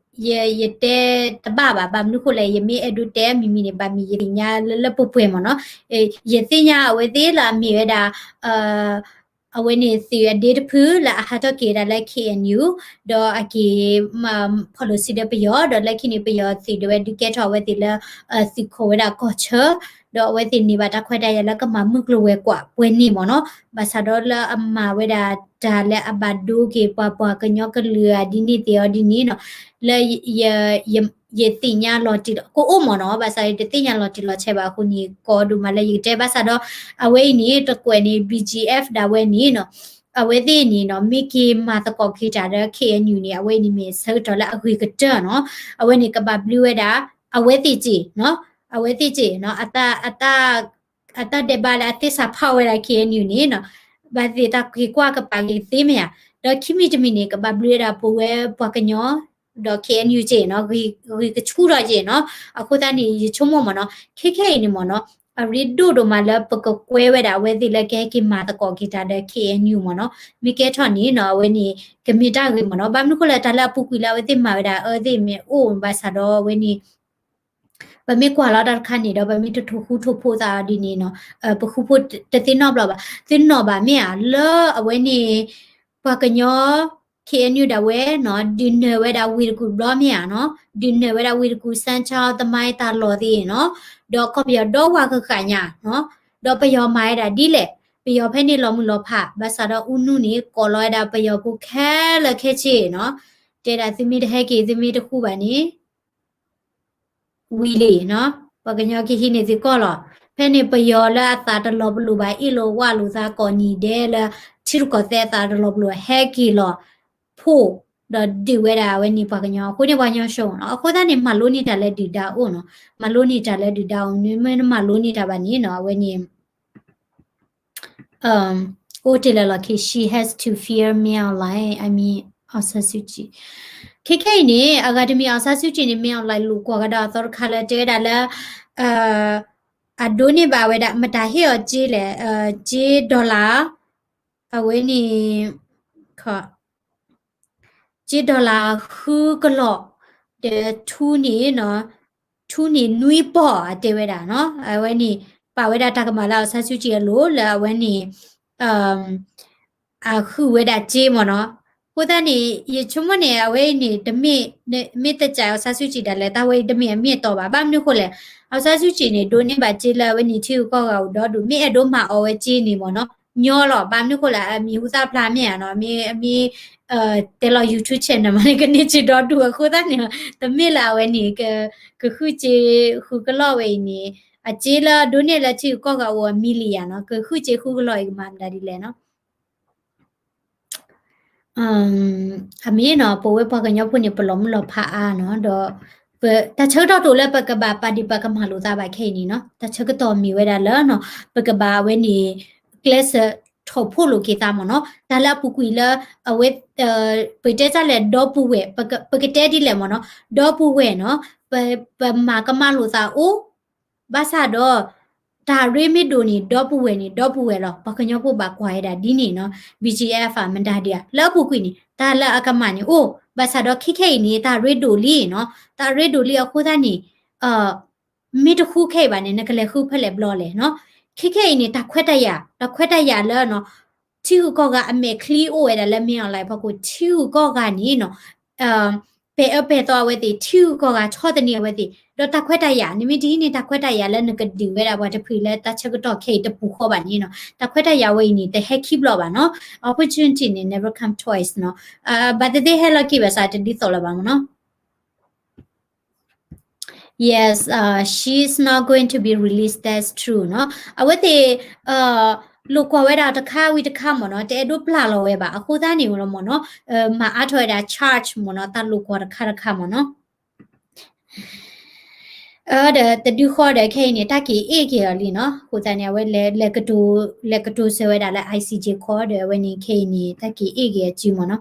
ယ ယတဲတဘၣ်ဘၣ်, ဘၣ်မနုၤဃိလဲၣ် ယမ့ၢ်အဲၣ်ဒိးတဲမံၤမံၤန့ၣ် ဘၣ်မ့ၢ်ယသ့ၣ်ညါလၢလၢပှဲၤပှဲၤမ့ၢ်နီၤ. ယသ့ၣ်ညါအဝဲသ့ၣ်လၢအမ့ၢ်ဝဲဒၣ် အဝဲန့ၣ်သုးအဒ့တဖုလၢအဟးထီၣ်က့ၤဒၣ်လၢ K N U ဒီးအက့ၤ ဖီၣ်လိာ်စုဒီးပယီၤ ဒီးလၢခံန့ၣ် ပယီၤသုးဒၣ်ဝဲဒုးကဲထီၣ်အဝဲသ့ၣ်လၢ သုးခိၣ်ဝဲဒၣ်ကီၢ်ဆၢ ဒီးအဝဲသ့ၣ်န့ၢ်ဘၣ်တၢ်ခွဲးတၢ်ယာ်လၢကမၤမုၢ်ကျိၤဝဲၤကွာ်ပှဲၤန့ၣ်မ့ၢ်နီၤ, ဘၣ်ဆၣ်ဒီးလၢအမၤဝဲဒၣ်တၢ်လၢအဘၣ်ဒိက့ၤပှၤ ပှၤကညီကလုာ်အဒ်န့ၣ်သ့ၣ်အီၤဒ်န့ၣ်နီၤ, လၢ ယသ့ၣ်ညါလီၤတံၢ်လီၤ ကအိၣ်မ့ၢ်နီၤ, ဘၣ်ဆၣ်ယတသ့ၣ်ညါလီၤတံၢ်လီၤဆဲးဘၣ်အဃိန့ၣ် ကီဒိၣ်မးလၢယကတဲဘၣ်ဆၣ်ဒီး အဝဲအံၤန့ၣ် တကွဲးန့ၣ် B G F ဒၣ်ဝဲန့ၣ်နီၤ, အဝဲသ့ၣ်န့ၣ်နီၤ မ့ၢ်က့ၤမၤသကိးက့ၤတၢ်ဒီး K N U န့ၣ် အဝဲအံၤန့ၣ်မ့ၢ်ဆၢကတီၢ်လၢအဂ့ၤကတၢၢ်နီၤ, အဝဲန့ၣ်ကဘၣ်ဘျုးဝဲဒၣ် အဝဲသ့ၣ်စ့ၢ်နီၤ, အဝဲသ့ၣ်စ့ၢ်နီၤ, အတၢ် အတၢ်ဒဲးဘးလၢအသ့စးဖးဝဲဒၣ် K N U န့ၣ်နီၤ, ဘၣ်သ့ၣ်တၢ်က့ၤကွၢ်ကပာ်က့ၤသ့မ့ၢ်ဧါ, ဒီးခံမံၤတမံၤန့ၣ် ကဘၣ်ဘျုးဝဲဒၣ်ပဝဲပှၤကညီ ဒီး K N U စ့ၢ်နီၤ, ဂ့ၤကဆူၣ်ထီၣ်စ့ၢ်နီၤ, အဃိသတးန့ၣ် ယဆိကမိၣ်မ့ၢ်နီၤ, ခဲခဲအံၤန့ၣ်မ့ၢ်နီၤ, အရ့ဒိၣ်ဒိၣ်မးလၢပကကွဲဝဲဒၣ်အဝဲသ့ၣ်လၢကဟဲက့ၤမၤသကိးက့ၤတၢ်ဒီး K N U မ့ၢ်နီၤ, မ့ၢ်ကဲထီၣ်န့ၣ်နီၤ အဝဲန့ၣ် ကမ့ၢ်တၢ်ဂ့ၤမ့ၢ်နီၤ, ဘၣ်မနုၤဃိလဲၣ် တၢ်လၢအပူၤကွံာ်လၢအဝဲသ့ၣ်မၤဝဲဒၣ်အၢသ့ၣ်မ့ၢ်အိၣ်ဘၣ်ဆၣ်ဒီးအဝဲန့ၣ် ပမ့ၢ်ကွၢ်လီၤတၢ်တခါန့ၣ်ဒီး ပမ့ၢ်တထိၣ်ဃူထိၣ်ဖိးသးဒ်န့ၣ်နီၤ, ပဃူဖိးတသ့နီတဘျီဘၣ်, သ့ၣ်နီၣ်ဘၣ်မ့ၢ်ဧါ, လၢအဝဲန့ၣ် ပှၤကညီ K N U ဒၣ်ဝဲနီၤ ဒုးနၢၤဝဲဒၣ်ဝ့ၢ်တကူၣ်တဘျီမ့ၢ်ဧါနီၤ, ဒုးနၢၤဝဲဒၣ်ဝ့ၢ်တကူၣ် စဲၣ်ချီ သမိုင်း တၢ်လီၢ်သ့ၣ်နီၤ, ဒီးကီၢ်ပယီၤဒီဝါကဃာ်ညါနီၤ, ဒီးပယီၤမၤဝဲဒၣ်ဒ်လဲၣ်, ပယီၤဖဲန့ၣ်လီၤမုၢ်လီၤဖး, ဘၣ်ဆၣ်ဒီးအူနူန့ၣ် ကိးလီၤဝဲဒၣ်ပယီၤဖိခဲလၢာ်ခဲဆ့နီၤ, တဲဒၣ်သုမ့ၢ်တဟဲက့ၤ သုမ့ၢ်တဃူဘၣ်န့ၣ် ဝံၤလံနီၤ, ပှၤကညီကဟံးန့ၢ်သုကီၢ်လီၤ. ဖဲန့ၣ်ပယီၤလၢအသးတလီၤပလိာ်ဘၣ် အ့ၣ်လိာ်ဝၣ်လိာ်သးကိးနံၤဒဲးလၢ ထံရူၢ်ကီၢ်သဲးအသးတလီၤပလိာ် ဟဲက့ၤလီၤ ဖှိၣ်ဒီးဒုးဝဲဒၣ်အဝဲန့ၣ်ပှၤကညီအဃိန့ၣ် ပှၤကညီရှုံးနီၤ. အဃိသတးန့ၣ် မၤလိန့ၢ်တၢ်လၢဒုၣ်ဒါအိၣ်နီၤ, မၤလိန့ၢ်တၢ်လၢဒုၣ်ဒါအိၣ်, မ့ၢ်နမၤလိန့ၢ်တၢ်ဘၣ်န့ၣ်နီၤ အဝဲန့ၣ် အိၣ်တ့ၢ်လၢလီၢ်ခံ she has to fear မင်းအောင်လှိုင်, I mean အောင်ဆန်းစုကြည်. ခဲခဲအံၤန့ၣ် အဂၤတမံၤ အောင်ဆန်းစုကြည်န့ၣ် မင်းအောင်လှိုင် လိာ်ကွၢ်ကဒီးအသီတခါလၢတဲဝဲဒၣ်လၢ အဒိးန့ၢ်ဘၣ်ဝဲဒၣ် မတၤဟ့ၣ်အီၤက့လဲၣ်, က့ dollar အဝဲန့ၣ် က့ dollar ဃုကလီၢ်, ဒီးထူန့ၣ် ထူန့ၣ်နွံပီၢ်အတဲဝဲဒၣ်နီၤ, အဝဲန့ၣ် ပာ်ဝဲဒၣ်တၢ်ကမၣ်လၢ အောင်ဆန်းစုကြည် အလိၤလၢအဝဲန့ၣ် အဃုဝဲဒၣ်က့မ့ၢ်နီၤ. အဃိသတးန့ၣ် ယဆိကမိၣ်န့ၣ် အဝဲအံၤန့ၣ် တမ့ၢ် မ့ၢ်တကး အောင်ဆန်းစုကြည် ဒၣ်လဲာ် တၢ်ဝဲအံၤတမ့ၢ်အမ့ၢ်အတီဘၣ်. ဘၣ်မနုၤအဃိလဲၣ်, အောင်ဆန်းစုကြည် န့ၣ် ဒိးန့ၢ်ဘၣ်က့လၢအဝဲန့ၣ်ထံဂုၤကီၢ်ဂၤအိၣ်ဒီဒူၣ်, မ့ၢ်အဲၣ်ဒိးမၤအီၣ်ဝဲက့န့ၣ်မ့ၢ်နီၤ ညီလီၤ. ဘၣ်မနုၤအဃိလဲၣ်, အမံၤဟူသၣ်ဖျါမ့ၢ်ဧါနီၤ, မ့ၢ် မ့ၢ် တဲလီၤ YouTube channel မ့ၢ်န့ၣ် ကန့ၢ်က့ဒီဒူၣ်အဃိသတးန့ၣ်, တမ့ၢ်လၢအဝဲန့ၣ် ကဃုက့ဃုကလီၢ်ဝဲအံၤန့ၣ်, အက့လၢဒိးန့ၢ်လၢထံဂုၤကီၢ်ဂၤအိၣ်အ million နီၤ, ကဃုက့ဃုကလီၢ်အံၤကမၤမတၤဒ်လဲၣ်နီၤ. အမ့ၢ်နီၤ ပဝဲပှၤကညီဖိန့ၣ် ပလီၤမုၢ်လီၤဖးအါနီၤ, ဒီး တၢ်ဆၢကတီၢ်တအိၣ်လၢပကဘၣ်ပာ်ဒံးပာ်ကမၣ်လိာ်သးဘၣ်ခဲအံၤန့ၣ်နီၤ, တၢ်ဆၢကတီၢ်မ့ၢ်ဝဲဒၣ်လၢနီၤ ပကဘၣ်အဝဲန့ၣ် ကျဲးစၢးထီၣ်ဖှိၣ်လိာ်က့ၤသးမ့ၢ်နီၤ, တၢ်လၢအပူၤကွံာ်လၢ အဝဲ ပတဲတၢ်လဲၣ်ဒီပုၢ်ဝဲၢ်, ပကတဲဒ်လဲၣ်မ့ၢ်နီၤ, ဒီပုၢ်ဝဲၢ်နီၤ, ပမၤကမၣ်လိာ်သးအိၣ် ဘၣ်ဆၣ်ဒီး တၢ်ရ့မ့ၢ်ဒိၣ်န့ၣ် ဒီပုၢ်ဝဲၢ်န့ၣ် ဒီပုၢ်ဝဲၢ်လီၤ. ပှၤကညီဖိဘၣ်ကွၢ်ဝဲဒၣ်ဒ်န့ၣ်နီၤ, B G F မတၤဒံးဧါ, လၢအပူၤကွံာ်န့ၣ် တၢ်လၢအကမၣ်န့ၣ်အိၣ်, ဘၣ်ဆၣ်ဒီးခဲခဲအံၤန့ၣ် တၢ်ရ့ဒိၣ်လံနီၤ, တၢ်ရ့ဒိၣ်လံအဃိသတးန့ၣ် မ့ၢ်တဃူခဲအံၤဘၣ်န့ၣ် နကလဲၤဃုဖဲလဲၣ်ဘျီလဲၣ်နီၤ. ခဲခဲအံၤန့ၣ် တၢ်ခွဲးတၢ်ယာ်, တၢ်ခွဲးတၢ်ယာ်လၢနီၤ ထံဂုၤကီၢ်ဂၤအမဲာ်ချံအိၣ်ဝဲဒၣ်လၢ မင်းအောင်လှိုင် အဖီခိၣ် ထံဂုၤကီၢ်ဂၤန့ၣ်နီၤ ပဲာ်အၢပဲာ်သီအဝဲသ့ၣ်, ထံဂုၤကီၢ်ဂၤဆီၣ်သနံးအဝဲသ့ၣ်, ဒီးတၢ်ခွဲးတၢ်ယာ် နမ့ၢ်တဟံးန့ၢ်တၢ်ခွဲးတၢ်ယာ်လၢနကဒုးဝဲဒၣ်ပှၤတဖုလၢတၢ်ဆၢကတီၢ်ခဲအံၤတပူၤဃီဘၣ်န့ၣ်နီၤ, တၢ်ခွဲးတၢ်ယာ်ဝဲအံၤန့ၣ် တဟဲခံဘျီဘၣ်နီၤ. Opportunity န့ၣ် never come twice နီၤ. ဘၣ်သ့ၣ်သ့ၣ်ဟဲလီၤက့ၤဘၣ်ဆၣ်တဒ်သိးလၢၤဘၣ်မ့ၢ်နီၤ. Yes, uh, she's not going to be released, that's true နီၤ. အဝဲသ့ၣ် လိာ်ကွၢ်ဝဲဒၣ်တခါဝံၤတခါမ့ၢ်နီၤ, တအဲၣ်ဒိးပျၢ်လီၤဝဲဘၣ်. အဃိသတးန့ၣ်လီၤမ့ၢ်နီၤ, မၤအါထီၣ်ဝဲဒၣ် charge မ့ၢ်နီၤ, တၢ်လိာ်ကွၢ်တခါတခါမ့ၢ်နီၤ. ဒီးတဒုဃီဒီးခဲအံၤန့ၣ် တၢ်က့ၤအ့ၣ်က့ၤအီၤလံနီၤ. အဃိသတးန့ၣ် အဝဲလဲၤကတိၤ, လဲၤကတိၤဆၢဝဲဒၣ်လၢ I C J court ဒီးအဝဲန့ၣ်ခဲအံၤန့ၣ် တၢ်က့ၤအ့ၣ်က့ၤအစုမ့ၢ်နီၤ.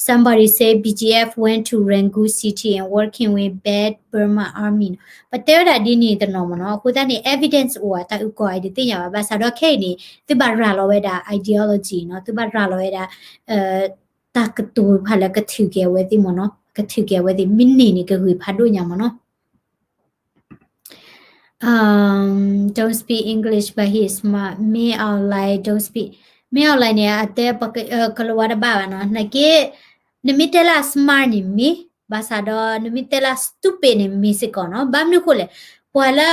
Somebody say B G F went to Rangoon city and working with bad Burma army နီၤ. ပတဲဝဲဒၣ်ဒ်န့ၣ်တနီၤမ့ၢ်နီၤ. အဃိသတးန့ၣ် evidence အိၣ်ဧါ တၢ်အုၣ်ကီၤအံၤတသ့ၣ်ညါဘၣ်. ဘၣ်ဆၣ်ဒီးခဲအံၤန့ၣ် သုဘၣ်ရၤလီၤဝဲဒၣ် ideology နီၤ, သုဘၣ်ရၤလီၤဝဲဒၣ် တၢ်ကတိၤဖးလၢကထုးက့ၤအဝဲသ့ၣ်မ့ၢ်နီၤ, ကထုးက့ၤအဝဲသ့ၣ် မ့ၢ်န့ၢ်န့ၣ် ကဂ့ၤဖးဒိၣ်ညါမ့ၢ်နီၤ. Um, don't speak English, but he is smart. မင်းအောင်လှိုင် don't speak. မ့ၢ် online န့ၣ် အတဲ ကလၤဝါတဘၣ်ဘၣ်နီၤ, နာ်က့ နမ့ၢ်တဲလၢအ smart န့ၣ်မ့ၢ်, ဘၣ်ဆၣ်ဒီးနမ့ၢ်တဲလၢအ stupid န့ၣ်မ့ၢ်စ့ၢ်ကီးနီၤ. ဘၣ်မနုၤဃိလဲၣ်, ပှၤလၢ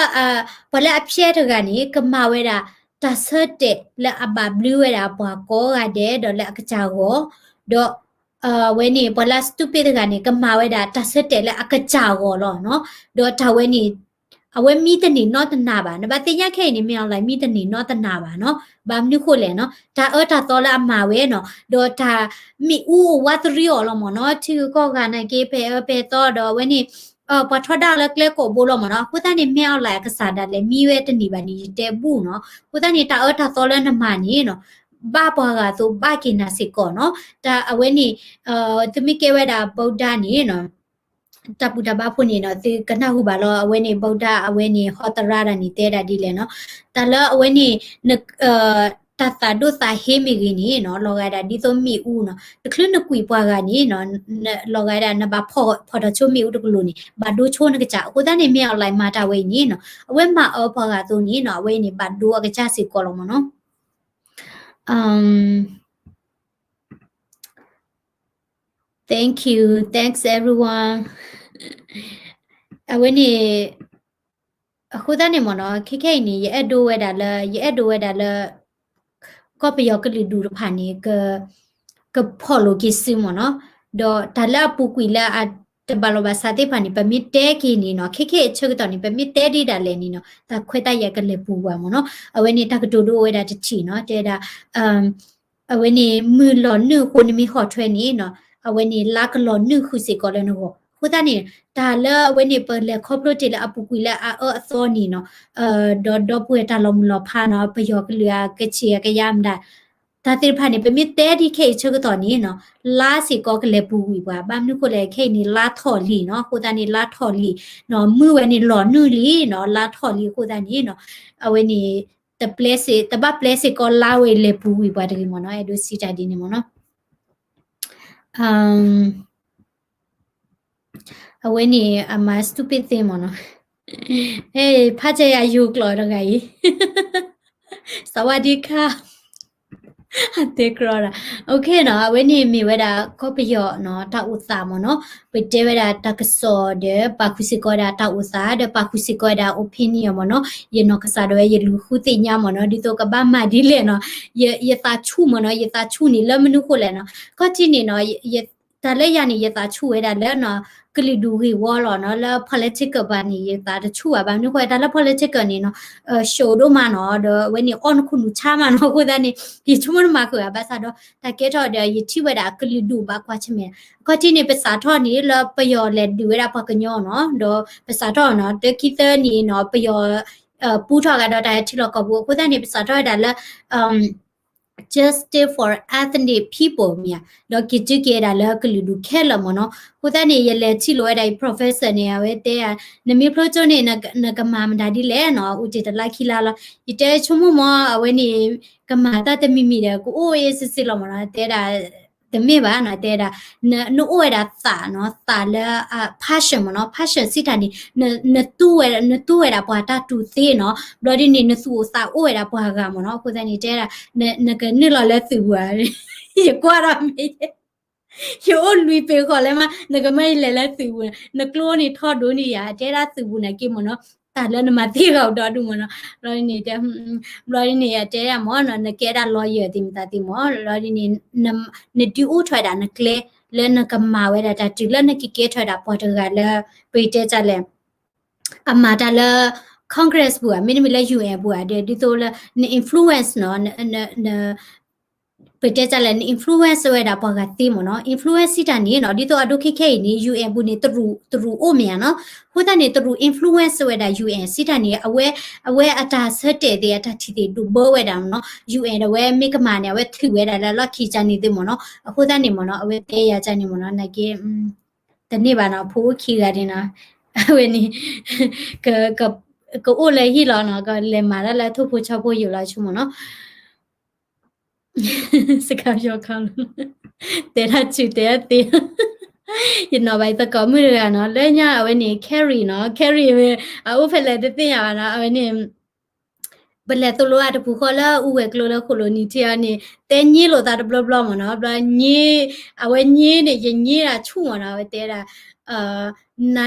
ပှၤလၢအဖျဲတဂၤန့ၣ် ကမၤဝဲဒၣ် တၢ်ဆၢတဲာ်လၢအဘၣ်ဘျုးဝဲဒၣ်ပှၤကိးဂၤဒဲး ဒီးလၢအကစၢ်ဂီၢ်, ဒီး အဝဲန့ၣ် ပှၤလၢအ stupid တဂၤန့ၣ် ကမၤဝဲဒၣ်တၢ်ဆၢတဲာ်လၢအကစၢ်ဂီၢ်လီၤနီၤ. ဒီးတၢ်ဝဲန့ၣ် အဝဲမံတန့ၢ်နီတနာ်ဘၣ်. နဘၣ်သ့ၣ်ညါခဲအံၤန့ၣ် မ့ၢ် online မံတန့ၢ်နီတနာ်ဘၣ်နီၤ. ဘၣ်မနုၤဃိလဲၣ်နီၤ, တၢ်အၢတၢ်သီလၢအမၤဝဲနီၤ, ဒီးတၢ်မ့ၣ်အူအိၣ်ဝးတရံးအီၤလီၤမ့ၢ်နီၤ. ထံဂုၤကီၢ်ဂၤနာ်က့ ပဲာ်အၢပဲာ်သီဒီးအဝဲန့ၣ် ပှၤထီဒါလၢကျဲကိာ်ဘိလီၤမ့ၢ်နီၤ. အဃိသတးန့ၣ် မ့ၢ် online အကစၢ်ဒၣ်လဲာ်မံဝဲတန့ၢ်ဘၣ်န့ၣ် ယတဲဘူၣ်နီၤ. အဃိသတးန့ၣ် တၢ်အၢတၢ်သီလၢနမၤန့ၣ်နီၤ ဘၣ်ပှၤဂၤအသိး ဘၣ်က့ၤနၤစ့ၢ်ကီးနီၤ. တၢ်အဝဲန့ၣ် သုမ့ၢ်ကဲဝဲဒၣ် ဗုဒ္ဓ န့ၣ်နီၤ, တၢ်ဘူၣ်တၢ်ဘါဖိန့ၣ်နီၤ သုကနၢ်ဟူဘၣ်လီၤ. အဝဲန့ၣ် ဗုဒ္ဓ အဝဲန့ၣ် ဟီတရါတၢ်န့ၣ် တဲဒၣ်ဒ်လဲၣ်နီၤ. တၢ်လၢအဝဲန့ၣ် တၢ်သးဒိၣ်သးဟ့မ့ၢ်ဂ့ၤန့ၣ်နီၤ လီၤဂာ်ဒၣ်ဒ်သိးမ့ၣ်အူနီၤ, တချုးနကွံာ်ပှၤဂၤန့ၣ်နီၤ လီၤဂာ်ဒၣ်နဘၣ်ဖီၣ်ထီၣ်ဆိမ့ၣ်အူတကလိၤန့ၣ် ဘၣ်ဒိဆိနကစၢ်. အဃိသတးန့ၣ် မ့ၢ် online မၤတၢ်ဝဲအံၤန့ၣ်နီၤ အဝဲမၤအၢပှၤဂၤအသိးန့ၣ်နီၤ အဝဲအံၤန့ၣ် ဘၣ်ဒိအကစၢ်စ့ၢ်ကီးလီၤမ့ၢ်နီၤ. Thank you, thanks everyone. အဝဲန့ၣ် အဃိသတးန့ၣ်မ့ၢ်နီၤ ခဲခဲအံၤန့ၣ် ယအဲၣ်ဒိးဝဲဒၣ်လၢ ယအဲၣ်ဒိးဝဲဒၣ်လၢ ကီၢ်ပယီၤကလုာ်ဒူၣ်တဖၣ်န့ၣ် ကဖီၣ်လိာ်က့ၤစုမ့ၢ်နီၤ, ဒီးတၢ်လၢအပူၤကွံာ်လၢအတဘၣ်လီၢ်ဘၣ်စးသ့ၣ်တဖၣ်န့ၣ် ပမ့ၢ်တဲက့ၤန့ၣ်နီၤ ခဲခဲအံၤဆၢကတီၢ်န့ၣ် ပမ့ၢ်တဲဒ်ဒၣ်လဲာ်န့ၣ်နီၤ တၢ်ခွဲးတၢ်ယာ်ကလဲၤပူၤဝဲမ့ၢ်နီၤ. အဝဲန့ၣ်တၢ်ကတိၤဒိအိၣ်ဝဲဒၣ်တထံၣ်နီၤ တဲဒၣ် အဝဲန့ၣ် မုၢ်လီၤနုာ်အဃိနမ့ၢ်ဟီၣ်ထွဲန့ၣ်နီၤ အဝဲန့ၣ်လါကလီၤနုာ်ဃုာ်စ့ၢ်ကီးလၢနဂီၢ်. အဃိသတးန့ၣ် တၢ်လၢအဝဲန့ၣ် ပလဲၤခီဖျိတ့ၢ်လၢအပူၤကွံာ်လၢအအၢအသီန့ၣ်နီၤ ဒီးဒီပုၢ်ဝဲၢ်တၢ်လီၤမုၢ်လီၤဖးနီၤ ပယီၤကလုာ်အကဆံးအကယၤမတၤ တၢ်သ့ၣ်တဖၣ်န့ၣ် ပမ့ၢ်တဲဒ်ခဲအံၤဆၢကတီၢ်န့ၣ်နီၤ လါစ့ၢ်ကီးကလဲၤပူၤကွံာ်ပှၤ ဘၣ်မနုၤဃိလဲၣ် ခဲအံၤန့ၣ် လါထီၣ်လံနီၤ. အဃိသတးန့ၣ် လါထီၣ်လံနီၤ မုၢ်ဝဲန့ၣ်လီၤနုာ်လံနီၤ လါထီၣ်လံအဃိသတးန့ၣ်နီၤ အဝဲန့ၣ် တဘၣ်ပျဲစ့ၢ်ကီးလါဝဲလဲၤပူၤကွံာ်ပှၤတဂ့ၤမ့ၢ်နီၤ အဲၣ်ဒိးစံးတၢ်ဒ်န့ၣ်မ့ၢ်နီၤ. အဝဲန့ၣ် အမၤ stupid thing မ့ၢ်နီၤ. ဖးကဲယၤယိၤကျိာ်တဂၤအံၤ စဝးဒံခါ တဲကြီဒၣ် OK နီၤ အဝဲန့ၣ်မ့ၢ်ဝဲဒၣ်ကီၢ်ပယီၤနီၤ တၢ်အိၣ်သးမ့ၢ်နီၤ ပတဲဝဲဒၣ်တၢ်ကစီၣ်ဒီး ပာ်ဃုာ်စ့ၢ်ကီးဝဲဒၣ်တၢ်အိၣ်သး ဒီးပာ်ဃုာ်စ့ၢ်ကီးဝဲဒၣ် opinion မ့ၢ်နီၤ ယနီၢ်ကစၢ်ဒၣ်ဝဲယလူၤဃုသ့ၣ်ညါမ့ၢ်နီၤ ဒ်သိးကဘၣ်မၤဒ်လဲၣ်နီၤ ယသးဆူၣ်မ့ၢ်နီၤ ယသးဆူၣ်န့ၣ်လၢမနုၤဃိလဲၣ်နီၤ ခီၣ်ထံးန့ၣ်နီၤ တၢ်လၢယၤန့ၣ် ယသးဆူၣ်ဝဲဒၣ်လၢနီၤ ကလုာ်ဒူၣ်ဂ့ၢ်ဝီလီၤနီၤ လၢ political ဘၣ်န့ၣ် ယသးတဆူၣ်ဘၣ် ဘၣ်မနုၤဃိ တၢ်လၢ political န့ၣ်နီၤ show ဒိၣ်မးနီၤ ဒီးအဝဲန့ၣ် အီၣ်နခူၣ်နူာ်ဆါမးနီၤ အဃိသတးန့ၣ် ယဆိကမိၣ်တမၤဃုာ်ဘၣ် ဘၣ်ဆၣ်ဒီး တၢ်ကဲထီၣ်ဒီး ယထံၣ်ဝဲဒၣ်ကလုာ်ဒူၣ်ဘၣ်ကွၢ်ဆၢၣ်မဲာ် အခီၣ်ထံးန့ၣ် ပစးထီၣ်န့ၣ် လၢပယီၤလဲၤဒုးဝဲဒၣ်ပှၤကညီနီၤ ဒီးပစးထီၣ်နီၤ တခံသၢနံၣ်နီၤ ပယီၤ ပူထီၣ်ဂၤဒီးတၢ်ထံလီၢ်ကီၢ်ပူၤ အဃိသတးန့ၣ် ပစးထီၣ်ဝဲဒၣ်လၢ justice for ethnic people မ့ၢ်ဧါ ဒီးက့ၤတုၤက့ၤဝဲဒၣ်လၢကလုာ်ဒူၣ်ခဲလၢာ်မ့ၢ်နီၤ. အဃိသတးန့ၣ် ယလဲၤထံၣ်လိာ်ဝဲဒၣ်အံၤ professor န့ၣ် အဝဲတဲ နမ့ၢ်ဖျိကၠိန့ၣ် နကမၤမတၤဒ်လဲၣ်နီၤ အိၣ်တ့ၢ်တလါခံလါလီၤ. ယတဲဆိကမိၣ်မ့ၢ် အဝဲန့ၣ် ကမၤတၢ်တမံၤမံၤဒီး ကအိၣ်အ့စ့စ့လီၤမ့ၢ်နီၤ တဲဒၣ် တမ့ၢ်ဘၣ်နီၤ တဲဒၣ် နအိၣ်ဝဲဒၣ်သးနီၤ သးလၢ passion မ့ၢ်နီၤ passion စံးတၢ်န့ၣ် နတူၢ်ဝဲ နတူၢ်ဝဲဒၣ်ပှၤတၢ်တူၢ်သ့နီၤ ဘျီဒ်န့ၣ် နသူၣ်အိၣ်သးအိၣ်ဝဲဒၣ်ပှၤဂၤမ့ၢ်နီၤ အဃိသတးန့ၣ် တဲဒၣ် နကနုာ်လီၤလၢသုးပူၤဧါ ယကွၢ်ထီၣ်မ့ၢ် ယအိၣ်လွံၢ်ပ့ၤဃီလဲၣ်မး နကမၢယလဲၤလၢသုးပူၤ နကျိန့ၣ်ထီဒိၣ်န့ၢ်ယၤ တဲဒၣ်သုးပူၤန့ၣ်က့မ့ၢ်နီၤ တၢ်လၢနမၤသ့ဂၤအိၣ်ဒီဒူၣ်မ့ၢ်နီၤ ဘျီဒ်န့ၣ် ဘျီဒ်န့ၣ် ယတဲဒၣ်မ့ၢ်နီၤ နကဲဒၣ် lawyer သ့ၣ်မတၤသ့ၣ်မ့ၢ် ဘျီဒ်န့ၣ် နဒုးအိၣ်ထီၣ်ဝဲဒၣ်နကျဲ လၢနကမၤဝဲဒၣ်တၢ်တုၤလၢနကကဲထီၣ်ဝဲဒၣ်ပှၤတဂၤလၢ ပတဲတၢ်လဲၣ် အမၤတၢ်လၢ Congress ပူၤဧါ မ့တမ့ၢ်လၢ UN ပူၤဧါ ဒ်သိးလၢ န influence နီၤ ပတဲတၢ်လဲၣ် န influence ဝဲဒၣ်ပှၤဂၤသ့မ့ၢ်နီၤ influence စံးတၢ်န့ၣ်နီၤ ဒ်သိးအဒိခဲခဲအံၤန့ၣ် UN ပူၤန့ၣ် တရူးအိၣ်မ့ၢ်ဧါနီၤ အဃိသတးန့ၣ် တရူး influence ဝဲဒၣ် UN စံးတၢ်န့ၣ် အဝဲ အဝဲအတၢ်ဆၢတဲာ်သ့ၣ် အတၢ်ထံၣ်သ့ၣ်ဒိၣ်ဘၢဝဲဒၣ်နီၤ UN ဒီးအဝဲမ့ၢ်ကမၤန့ၣ် အဝဲထုးဝဲဒၣ်လၢလီၢ်ခံကန့ၣ်သ့မ့ၢ်နီၤ အဃိသတးန့ၣ်မ့ၢ်နီၤ အဝဲတဲယၤကန့ၣ်မ့ၢ်နီၤ နာ်က့ တန့ၢ်ဘၣ်နီၤ ဖိအိၣ်ခံဂၤန့ၣ်နီၤ အဝဲန့ၣ် ကအိၣ်လၢဟံၣ်လီၤနီၤ ကလဲၤမၤတၢ်လၢထိၣ်ဖိဆီဖိယိာ်လီၤဆိမ့ၢ်နီၤ စကၤယီၤခါလီၤ တဲဒၣ်ဆူးတဲဒၣ်သ့ ယနီၤဘၣ်ယသကိးမုၣ်တဂၤနီၤ လၢညါအဝဲန့ၣ် Carrie နီၤ Carrie အအိၣ်ဖဲလဲၣ်တသ့ၣ်ညါဘၣ်နီၤ အဝဲန့ၣ် ပလဲၤသိၣ်လိအတပူၤဃီလၢအူဝဲၤကျိလၢဃိၣ်လိၤနံၤထံအီၤန့ၣ် တဲည့လိာ်သးတဘျီဘျီမ့ၢ်နီၤ, ဘျီည့, အဝဲည့န့ၣ် ယည့ဒၣ်ဆူၣ်မ့ၢ်နီၤ, အဝဲတဲဒၣ်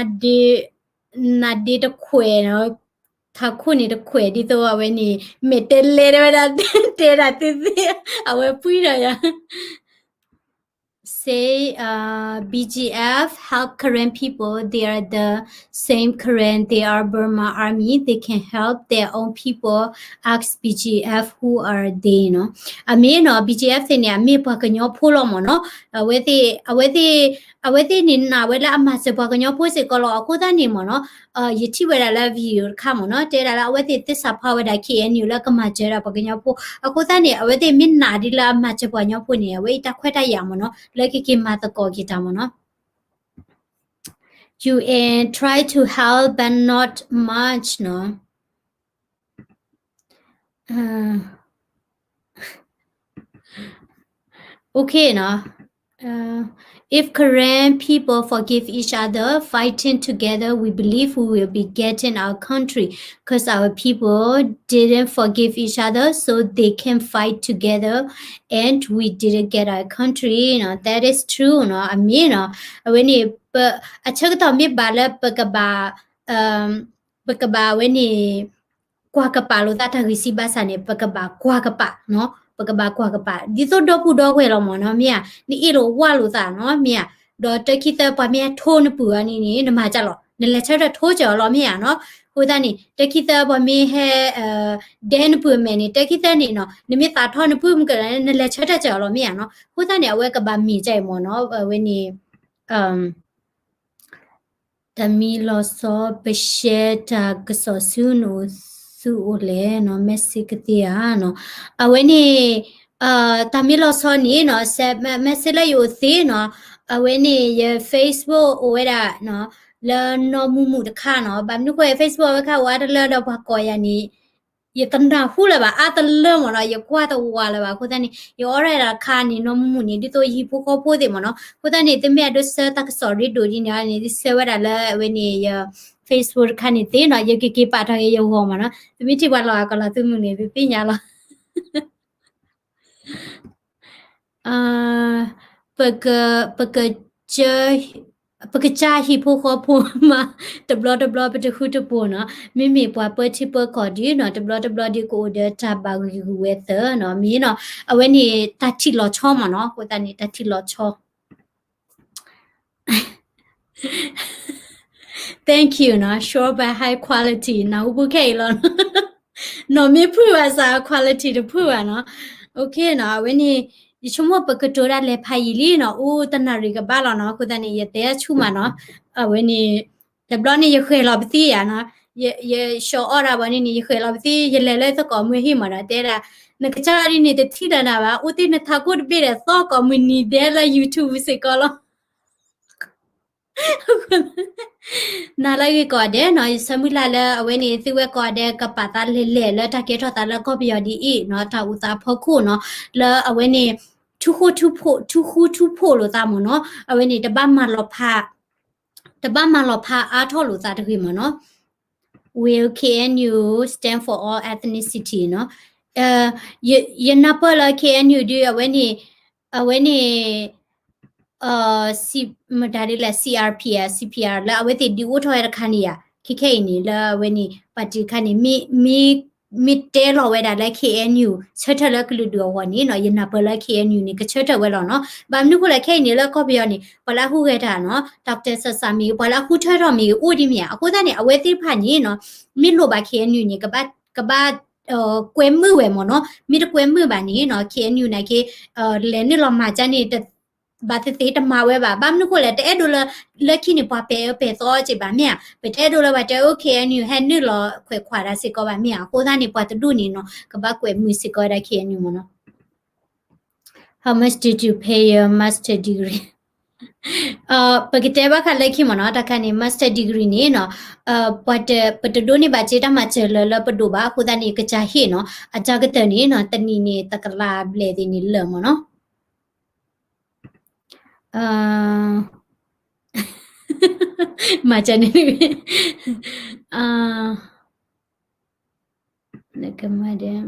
နဒ့တခွဲးနီၤ, ထးခိၣ်န့ၣ်တခွဲး ဒ်သိးအဝဲန့ၣ် မဲာ်တဲလဲတဲဝဲဒၣ်, တဲဒၣ်သ့သ့, အဝဲပှံၢ်ဒီးယၤ say, uh, B G F help Karen people. They are the same Karen. They are Burma army. They can help their own people. Ask B G F who are they နီၤ. အမ့ၢ်နီၤ B G F သ့ၣ်န့ၣ် အမ့ၢ်ပှၤကညီဖိလီၤမ့ၢ်နီၤ. အဝဲသ့ၣ်, အဝဲသ့ၣ်, အဝဲသ့ၣ်န့ၣ်နာ်ဝဲလၢအမၤစၢၤပှၤကညီဖိစ့ၢ်ကီးလီၤ. အဃိသတးန့ၣ်မ့ၢ်နီၤ, ယထံၣ်ဝဲဒၣ်လၢ video တခါမ့ၢ်နီၤ, တဲဒၣ်လၢအဝဲသ့ၣ်သစ္စာဖောက်ဝဲဒၣ် K N U လၢကမၤစၢၤဒၣ်ပှၤကညီဖိ. အဃိသတးန့ၣ် အဝဲသ့ၣ်မ့ၢ်နာ်ဒ်လၢအမၤစၢၤပှၤကညီဖိန့ၣ် အဝဲအံၤတၢ်ခွဲးတၢ်ယာ်မ့ၢ်နီၤ, လၢကက့ၤမၤသကိးက့ၤတၢ်မ့ၢ်နီၤ. You and try to help but not much နီၤ. Okay နီၤ. Uh, if Karen people forgive each other, fighting together, we believe we will be getting our country, 'cause our people didn't forgive each other, so they can fight together, and we didn't get our country နီၤ. That is true နီၤ, အမ့ၢ်နီၤ. အဝဲန့ၣ် ပ, အဆၢကတီၢ်မ့ၢ်ဘၣ်လၢပကဘၣ်, ပကဘၣ်ဝဲန့ၣ် ကွၢ်ကပာ်လိာ်သးတၢ်ဂံၢ်စၢ်ဘါစၢ်န့ၣ် ပကဘၣ်ကွၢ်ကပာ်နီၤ, ပကဘၣ်ကွၢ်ကပာ် ဒ်သိးဒီပုၢ်ဒီဝဲၢ်လီၤမ့ၢ်နီၤ, မ့ၢ်ဧါ, နအ့ၣ်လိာ်ဝါလိာ်သးနီၤ, မ့ၢ်ဧါ, ဒီးတၢ်ခံသၢပှၤမ့ၢ်ဟဲထိနပုၢ်အီၤန့ၣ်န့ၣ် နမၤကၢ်လီၤ, နလဲၤဆၢထၢၣ်ထိစၢၤအီၤလီၤ မ့ၢ်ဧါနီၤ. အဃိသတးန့ၣ် တၢ်ခံသၢပှၤမ့ၢ်ဟဲ ဒဲနပုၢ်အမဲာ်န့ၣ် တၢ်ခံသၢန့ၣ်နီၤ နမ့ၢ်သးထီနပုၢ်မုၢ်ကလၢၤန့ၣ် နလဲၤဆၢထၢၣ်စၢၤအီၤလီၤ မ့ၢ်ဧါနီၤ. အဃိသတးန့ၣ် အဝဲကဘၣ်မ့ၢ်ကၢ်အံၤမ့ၢ်နီၤ, အဝဲန့ၣ် တၢ်မံလီၤဆီ ပshareတၢ်ကစီၣ်ဆူနအိၣ် သုအိၣ်လဲၣ်နီၤ, messageကသ့ဧါနီၤ. အဝဲန့ၣ် တၢ်မံလီၤဆီန့ၣ်နီၤ, message လၢယအိၣ်သ့နီၤ, အဝဲန့ၣ် ယ Facebook အိၣ်ဝဲဒၣ်နီၤ, လၢနီၢ်မူမူတခါနီၤ. ဘၣ်မနုၤဃိ ယ Facebook အဝဲခါအိၣ်အါတလၢဒီးပှၤကိးယၤန့ၣ် ယတနၢ်ဟူလၢၤဘၣ်, အါတလၢမ့ၢ်နီၤ, ယကွၢ်တဝးလၢၤဘၣ်. အဃိသတးန့ၣ် ယအိးထီၣ်ဒၣ်တခါန့ၣ် နီၢ်မူမူန့ၣ် ဒ်သိးယဟံၣ်ဖိဃီဖိသ့ၣ်မ့ၢ်နီၤ. အဃိသတးန့ၣ် သုမ့ၢ်အဲၣ်ဒိးဆှၢတၢ်ကစီၣ်ရ့ဒိၣ်ဒ်န့ၣ်န့ၣ် သုဆှၢဝဲဒၣ်လၢအဝဲန့ၣ် ယ Facebook တခါန့ၣ်သ့နီၤ, ယကက့ၤပာ်ထီၣ်က့ၤယဂီၢ်မ့ၢ်နီၤ. သုမ့ၢ်ထံၣ်ပှၤလီၤဂာ်ကီၤလီၤသုမုၢ်န့ၣ် သုသ့ၣ်ညါလီၤ. ပက, ပက, ပကစၢ်ဟံၣ်ဖိဃီဖိမး, တဘျီတဘျီပတဃူတဖိးနီၤ, မ့မ့ၢ်ပှၤပၢထံပၢကီၢ်ဒုနီၤ, တဘျီတဘျီဒုကအိၣ်ဒီးတၢ်ဘၣ်ဂံာ်ဂူာ်ဝဲသၢနီၤ, မ့ၢ်နီၤ, အဝဲန့ၣ်တၢ်ထံၣ်လီၤဆီမ့ၢ်နီၤ, အဃိသတးန့ၣ် တၢ်ထံၣ်လီၤဆီ Thank you နီၤ, sure but high quality နၢ်ဟူဖိခဲအံၤလီၤ. နီၢ်မ့ၢ်ဖုၣ်ဘၣ်စး quality တဖုၣ်ဘၣ်နီၤ. OK နီၤ, အဝဲန့ၣ် ယဆိကမိၣ်ပကတိၤဒၣ်လဲာ်ဖးယံာ်လံနီၤ, အိၣ်တနၣ်ရံၣ်ကဘၣ်လီၤနီၤ, အဃိသတးန့ၣ် ယတဲဆူၣ်မးနီၤ. အဝဲန့ၣ် တဘျီန့ၣ် ယဃဲၤလီၤပသံယၤနီၤ, ယ, ယဆှီအီၣ်ဒၣ်ဘၣ်န့ၣ်န့ၣ် ယဃဲၤလီၤပသံ ယလဲၤလၢသကိးမုၢ်ဟံၣ်မးနီၤ, တဲဒၣ် နကစၢ်ဒ်န့ၣ်တထံၣ်လၢၤနၤဘၣ်, အိၣ်သ့ၣ်နထးခိၣ်တဘ့ၣ်ဒီး သီကိးမုၢ်နံၤဒဲးလၢ YouTube စ့ၢ်ကီးလီၤ. နၤလၢအဂ့ၤကိးဂၤဒဲးနီၤ, ယဆၢမုၢ်လၢ်လၢအဝဲန့ၣ် သုဝဲကိးဂၤဒဲးကပာ်သးလဲၤလဲၤလၢတၢ်ကဲထီၣ်သးလၢကီၢ်ပယီၤဒ်အံၤနီၤ, တၢ်အိၣ်သးအဖီခိၣ်နီၤ, လၢအဝဲန့ၣ် ထူဃူထူဖိး, ထူဃူထူဖိးလိာ်သးမ့ၢ်နီၤ, အဝဲန့ၣ် တဘၣ်မၤလီၤဖး, တဘၣ်မၤလီၤဖးအါထီၣ်လိာ်သးတဂ့ၤမ့ၢ်နီၤ. Will K N U stand for all ethnicity နီၤ, ယနၢ်ပၢၢ်လၢ K N U ဒ်အဝဲန့ၣ်, အဝဲန့ၣ် မတၤဒ်လဲၣ် C R P C P R လၢအဝဲသ့ၣ်ဒုးအိၣ်ထီၣ်ဝဲတခါန့ၣ်ဧါ, ခဲခဲအံၤန့ၣ် လၢအဝဲန့ၣ် party တခါန့ၣ် မ့ၢ်တဲလီၤဝဲဒၣ်လၢ K N U ဆၢထၢၣ်လၢကလုာ်ဒူၣ်အဂီၢ်န့ၣ်နီၤ, ယနၢ်ပၢၢ်လၢ K N U န့ၣ် ကဆၢထၢၣ်ဝဲလီၤနီၤ. ဘၣ်မနုၤဃိလဲၣ် ခဲအံၤန့ၣ် လၢကီၢ်ပယီၤန့ၣ် ပှၤလၢအဟူးဂဲၤတၢ်နီၤ, တၢ်ကတဲာ်ဆးဆးမ့ၢ်ဂ့ၤ, ပှၤလၢအဟူးထွဲထီၣ်မ့ၢ်ဂ့ၤ အိၣ်ဒ်မ့ၢ်ဧါ. အဃိသတးန့ၣ် အဝဲသ့ၣ်တဖၣ်န့ၣ်နီၤ, မ့ၢ်လိၣ်ဘၣ် K N U န့ၣ် ကဘၣ် ကဘၣ် ကွဲမုာ်ဝဲမ့ၢ်နီၤ, မ့ၢ်တကွဲမုာ်ဘၣ်န့ၣ်နီၤ K N U နာ်က့ လဲၤနုာ်လီၤမၤကၠါန့ၣ် ဘၣ်သ့ၣ်သ့ၣ်တမၤဝဲဘၣ်. ဘၣ်မနုၤဃိလဲၣ် တအဲၣ်ဒိးလၢ လၢခံန့ၣ် ပှၤပဲာ်အၢပဲာ်သီက့ၤဘၣ်မ့ၢ်ဧါ. ပတအဲၣ်ဒိးလၢပှၤတဲအိၣ် K N U ဟဲနုာ်လီၤခွဲးခွးတၢ်စ့ၢ်ကီးဘၣ်မ့ၢ်ဧါ. အဃိသတးန့ၣ် ပှၤတဒူၣ်န့ၣ်နီၤ ကဘၣ်ကွဲမုာ်စ့ၢ်ကီးဝဲဒၣ် K N U မ့ၢ်နီၤ. How much did you pay your master degree? ပကတဲဘၣ်ဃးလၢခံမ့ၢ်နီၤ, တၢ်ခါန့ၣ် master degree န့ၣ်နီၤ, ပှၤတ, ပတဒိးန့ၢ်ဘၣ်စ့တၢ်မၤစၢၤလၢလၢပဒိၣ်ဘၣ်. အဃိသတးန့ၣ် ကစၢ်ဟ့ၣ်နီၤ, အစှၤကတၢၢ်န့ၣ်နီၤ တနံၣ်န့ၣ် တကလးဘျဲၣ်သ့ၣ်န့ၣ်လၢာ်မ့ၢ်နီၤ. မၤစၢၤန့ၣ်, အ နကမၤဒဲး,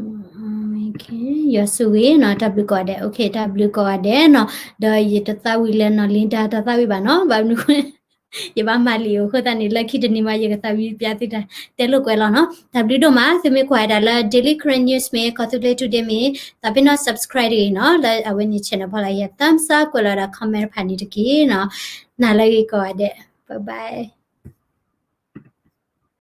ယွၤဆိၣ်ဂ့ၤနီၤ, တၢ်ဘျုးကိးဂၤဒဲး, တၢ်ဘျုးကိးဂၤဒဲးနီၤ, ဒီးယတသးဝံၣ်လၢနီၢ်လံဒၢ်တၢ်သးဝံၣ်ဘၣ်နီၤ, ဘၣ်မနုၤဃိ ယဘၣ်မၤလံာ်အဃိသတးန့ၣ် လၢခံတနံၤမး ယကသးဝံၣ်ပျးသုတၢ်တဲလိာ်ကွဲလီၤနီၤ. တၢ်ဘျုးဒိၣ်မး, သုမ့ၢ်ကွၢ်ဝဲဒၣ်လၢ Daily Karen News မ့ၢ်ဂ့ၤ ကီၢ်သူလ့ၤ Today မ့ၢ်ဂ့ၤ သးပ့ၤနီၣ် subscribe တဂ့ၤနီၤ, လၢအဝဲန့ၣ် channel ဖီလာ်ယဲ thumbs up ကွဲးလီၤဒီး comment တဖၣ်န့ၣ်တက့ၢ်နီၤ. နၤလၢအဂ့ၤကိးဂၤဒဲး, bye bye.